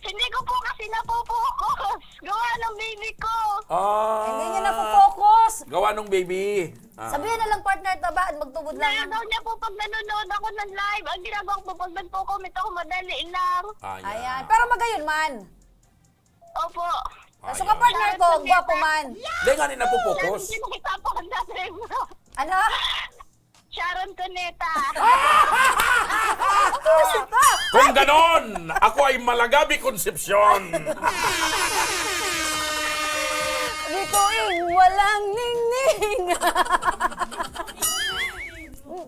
Hindi ko po kasi napo-focus. Gawa ng baby ko. Ah. Hindi niya napo-focus. Gawa ng baby. Ah. Sabihan na lang, partner, taba at magtubod lang. Nagaw niya po pag nanonood ako ng live. Ang ginagawa ko po pag nagko-comment ako, madali lang. Ah, yeah. Ayan. Pero magayon man. Opo. Ah, So, yeah. kapartner ko, Charot, gwapo Neta. man. Di nga ni napo-focus. Charot, Neta. Ano? Sharon Cuneta. Puso ko! Kung ganon, ako ay Malagabi Concepcion. Bituing walang ningning.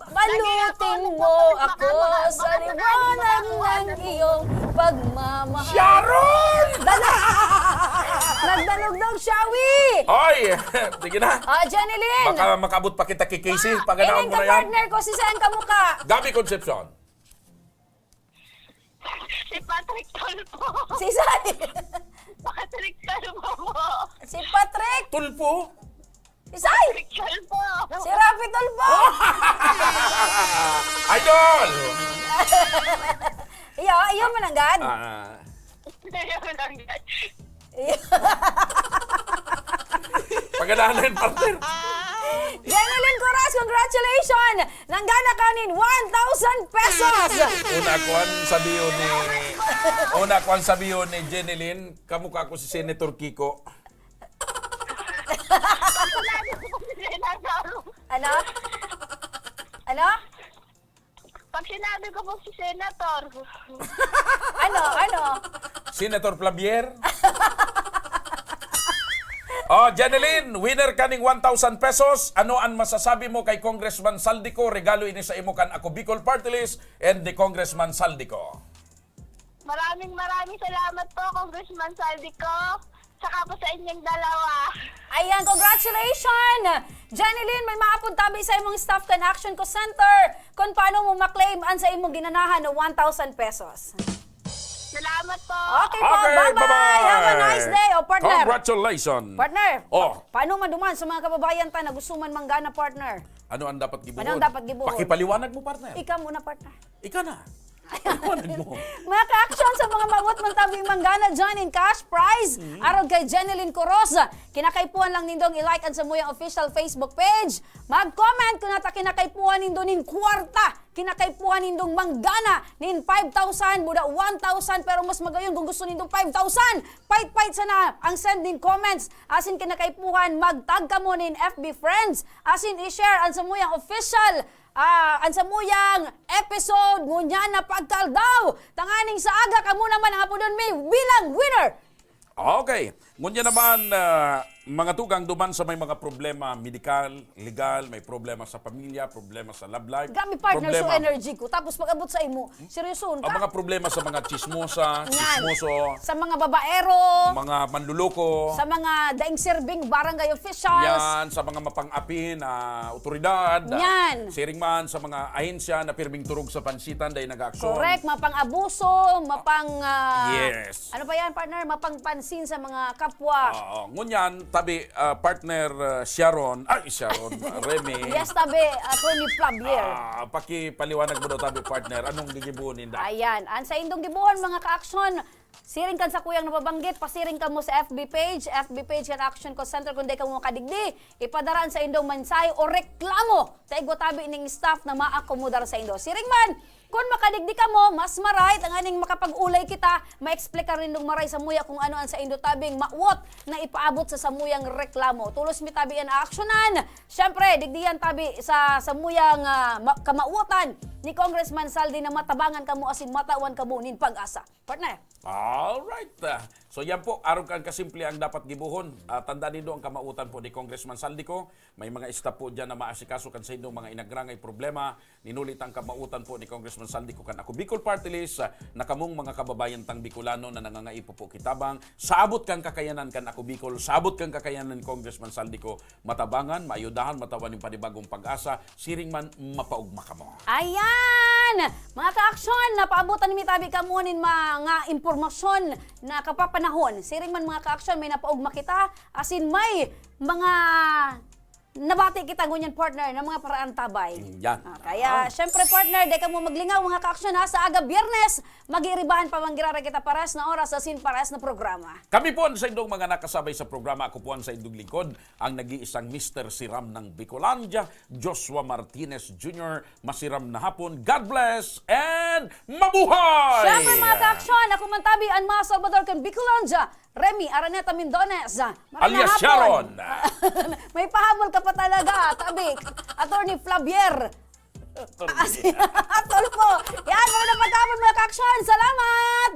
Balutin mo ako sa liwanag ng iyong pagmamahal. Sharon! Dala-, nagdalugdog siya, wi! Oy! Sige na. Ah, Jenny Lynn! Baka makabot pa kita kay Casey. Ah, Paganaon mo na yan. Partner ko, si Sen Kamuka. Gabby Concepcion. Si Patrick Tulfo. Si Sai. Patrick Tulfo po. Si Patrick. Tulfo? Si Sai. Patrick Tulfo. Si Raffy Tulfo. Idol! Iyo, iyo mananggad. Ah. Iyo mananggad. Paganahan na yun, partner. Jenny Lynn Coras, congratulations! Nanggana ka nin one thousand pesos! Una ko ang sabiyon ni, una ko ang sabiyon ni Jenny Lynn, kamukha ko si Senator Kiko. Ano? Ano? Pag sinabi ko po si Senator. Ano? Ano? Senator Flavier? Oh, Janeline, winner ka ning one thousand pesos. Ano an masasabi mo kay Congressman Zaldy Co? Regalo ini sa imo kan Ako Bicol Party List and ni Congressman Zaldy Co. Maraming, maraming salamat po, Congressman Zaldy Co. Saka po sa inyong dalawa. Ayan, congratulations! Janeline, may maapod tabi sa imong staff kan Action Co Center kung paano mo maklaim an sa imong ginanahan na one thousand pesos. Salamat po. Okay po, Okay, bye-bye. bye-bye. Have a nice day. O, partner. Congratulations. Partner, Oh. pa-, paano man duman sa mga kababayan ta na gusto man manggana, partner? Ano ang dapat gibuhon? Ano ang dapat gibuhon? Pakipaliwanag mo, partner. Ikaw muna, partner. Ika na. Paliwanag mo. Mga ka-action, sa mga mawot man tabi manggana dyan in cash prize, Mm. arog kay Jeneline Coroza, kinakaipuhan lang nindong i-like ang samuyang official Facebook page. Mag-comment kung nata kinakaipuhan nindo nin kwarta, kinakaipuhan nindong manggana nin five thousand, buda one thousand, pero mas magayon kung gusto nindong five thousand. Pait-pait sana ang send nin comments. Asin kinakaipuhan, mag-tag kamo nin F B friends. Asin i-share ang samuyang official, ah, ang samuyang episode ngunyan na pagkaldaw. Tanganing sa aga, kamo naman ang apodon mi bilang winner. Okay. Ngunyan naman, ah, mga tugang duman sa may mga problema medikal, legal, may problema sa pamilya, problema sa love life, Grabe, partner, so problema energy ko. Tapos pag-abot sa imo, seryoso Ang ka. mga problema sa mga chismosa, Yan. chismoso, Sa mga babaero, mga manluloko, sa mga daing serving barangay officials. Yan, sa mga mapang-api na otoridad. Yan. Siring man sa mga ahensya na pirming turog sa pansitan, dahil nag-aaksyon. Correct, mapang-abuso, mapang, ah, Yes. ano pa yan, partner? Mapangpansin sa mga kapwa. Oo. Ngunyan, tabi, ah, partner, ah, Sharon, ay, Sharon, Remy. Yes, tabi, Attorney Flavier. Ah, pakipaliwanag mo daw, tabi, partner. Anong gigibuhon ninda? Ayan. Ang sa indong gibuhon, mga ka-action, siring kan sa kuyang nababanggit, pasiring kamo sa F B page, F B page kan Action Co Center, kung di kamo makadigdi, ipadaraan sa indong mensahe o reklamo sa igwa tabi ning staff na maakomodar sa indo. Siring man, kun makadigdi kamo, mas maray, tanganing makapag-ulay kita, maeksplikar nindong maray samuya kung ano ang sa indo tabing mawot na ipaabot sa samuyang reklamo. Tolos mi tabi an aaksyonan. Siyempre, digdi yan tabi sa samuyang, ah, ma-, kamawotan ni Congressman Zaldy na matabangan kamo asin matawan kamo nin pag-asa. Partner. Alright. Ah, so yan po, arog kan kasimple ang dapat gibuhon. Ah, tandaan nindo ang kamawotan po ni Congressman Zaldy Co. May mga staff po dyan na maasikaso kan sa indong mga inagrangay problema. Ninuli tang kamawotan po ni Congressman Zaldy Co kan Ako Bicol Party List, ah, na kamong mga kababayan tang Bicolano na nangangaipo po kitabang. Sa abot kan kakayanan kan Ako Bicol, sa abot kan kakayanan ni Congressman Zaldy Co, matabangan, maayudahan, matawan nin panibagong pag-asa, siring man mapaogma kamo. Ayan! Mga ka-aksyon, napaabotan mi tabi kamo nin mga impormasyon na kapapanahon. Siring man, mga ka-aksyon, may napaogma kita, asin may mga nabati kita ngunyan, partner, na mga paraantabay. Mm, yan. Ah, kaya, Ah. syempre, partner, di kamo maglingaw, mga ka-aksyon, ha, sa aga Biyernes, mag-iiribahan pa man giraray kita pares na oras asin pares na programa. Kami po ang sa indong mga nakasabay sa programa. Ako po ang sa indong lingkod, ang nag-iisang Mister Siram ng Bicolandia, Joshua Martinez Junior. Masiram na hapon. God bless and mabuhay! Siyempre, mga ka-aksyon, ako man tabi, an mga Salvador kan Bicolandia, Remy Araneta Mindones. Maray na Alias hapon. Sharon. May pahabol ka pa talaga, tabi. Attorney Flavier. Attorney. Atol po. Yan, mga napagkapon, mga ka-aksyon. Salamat!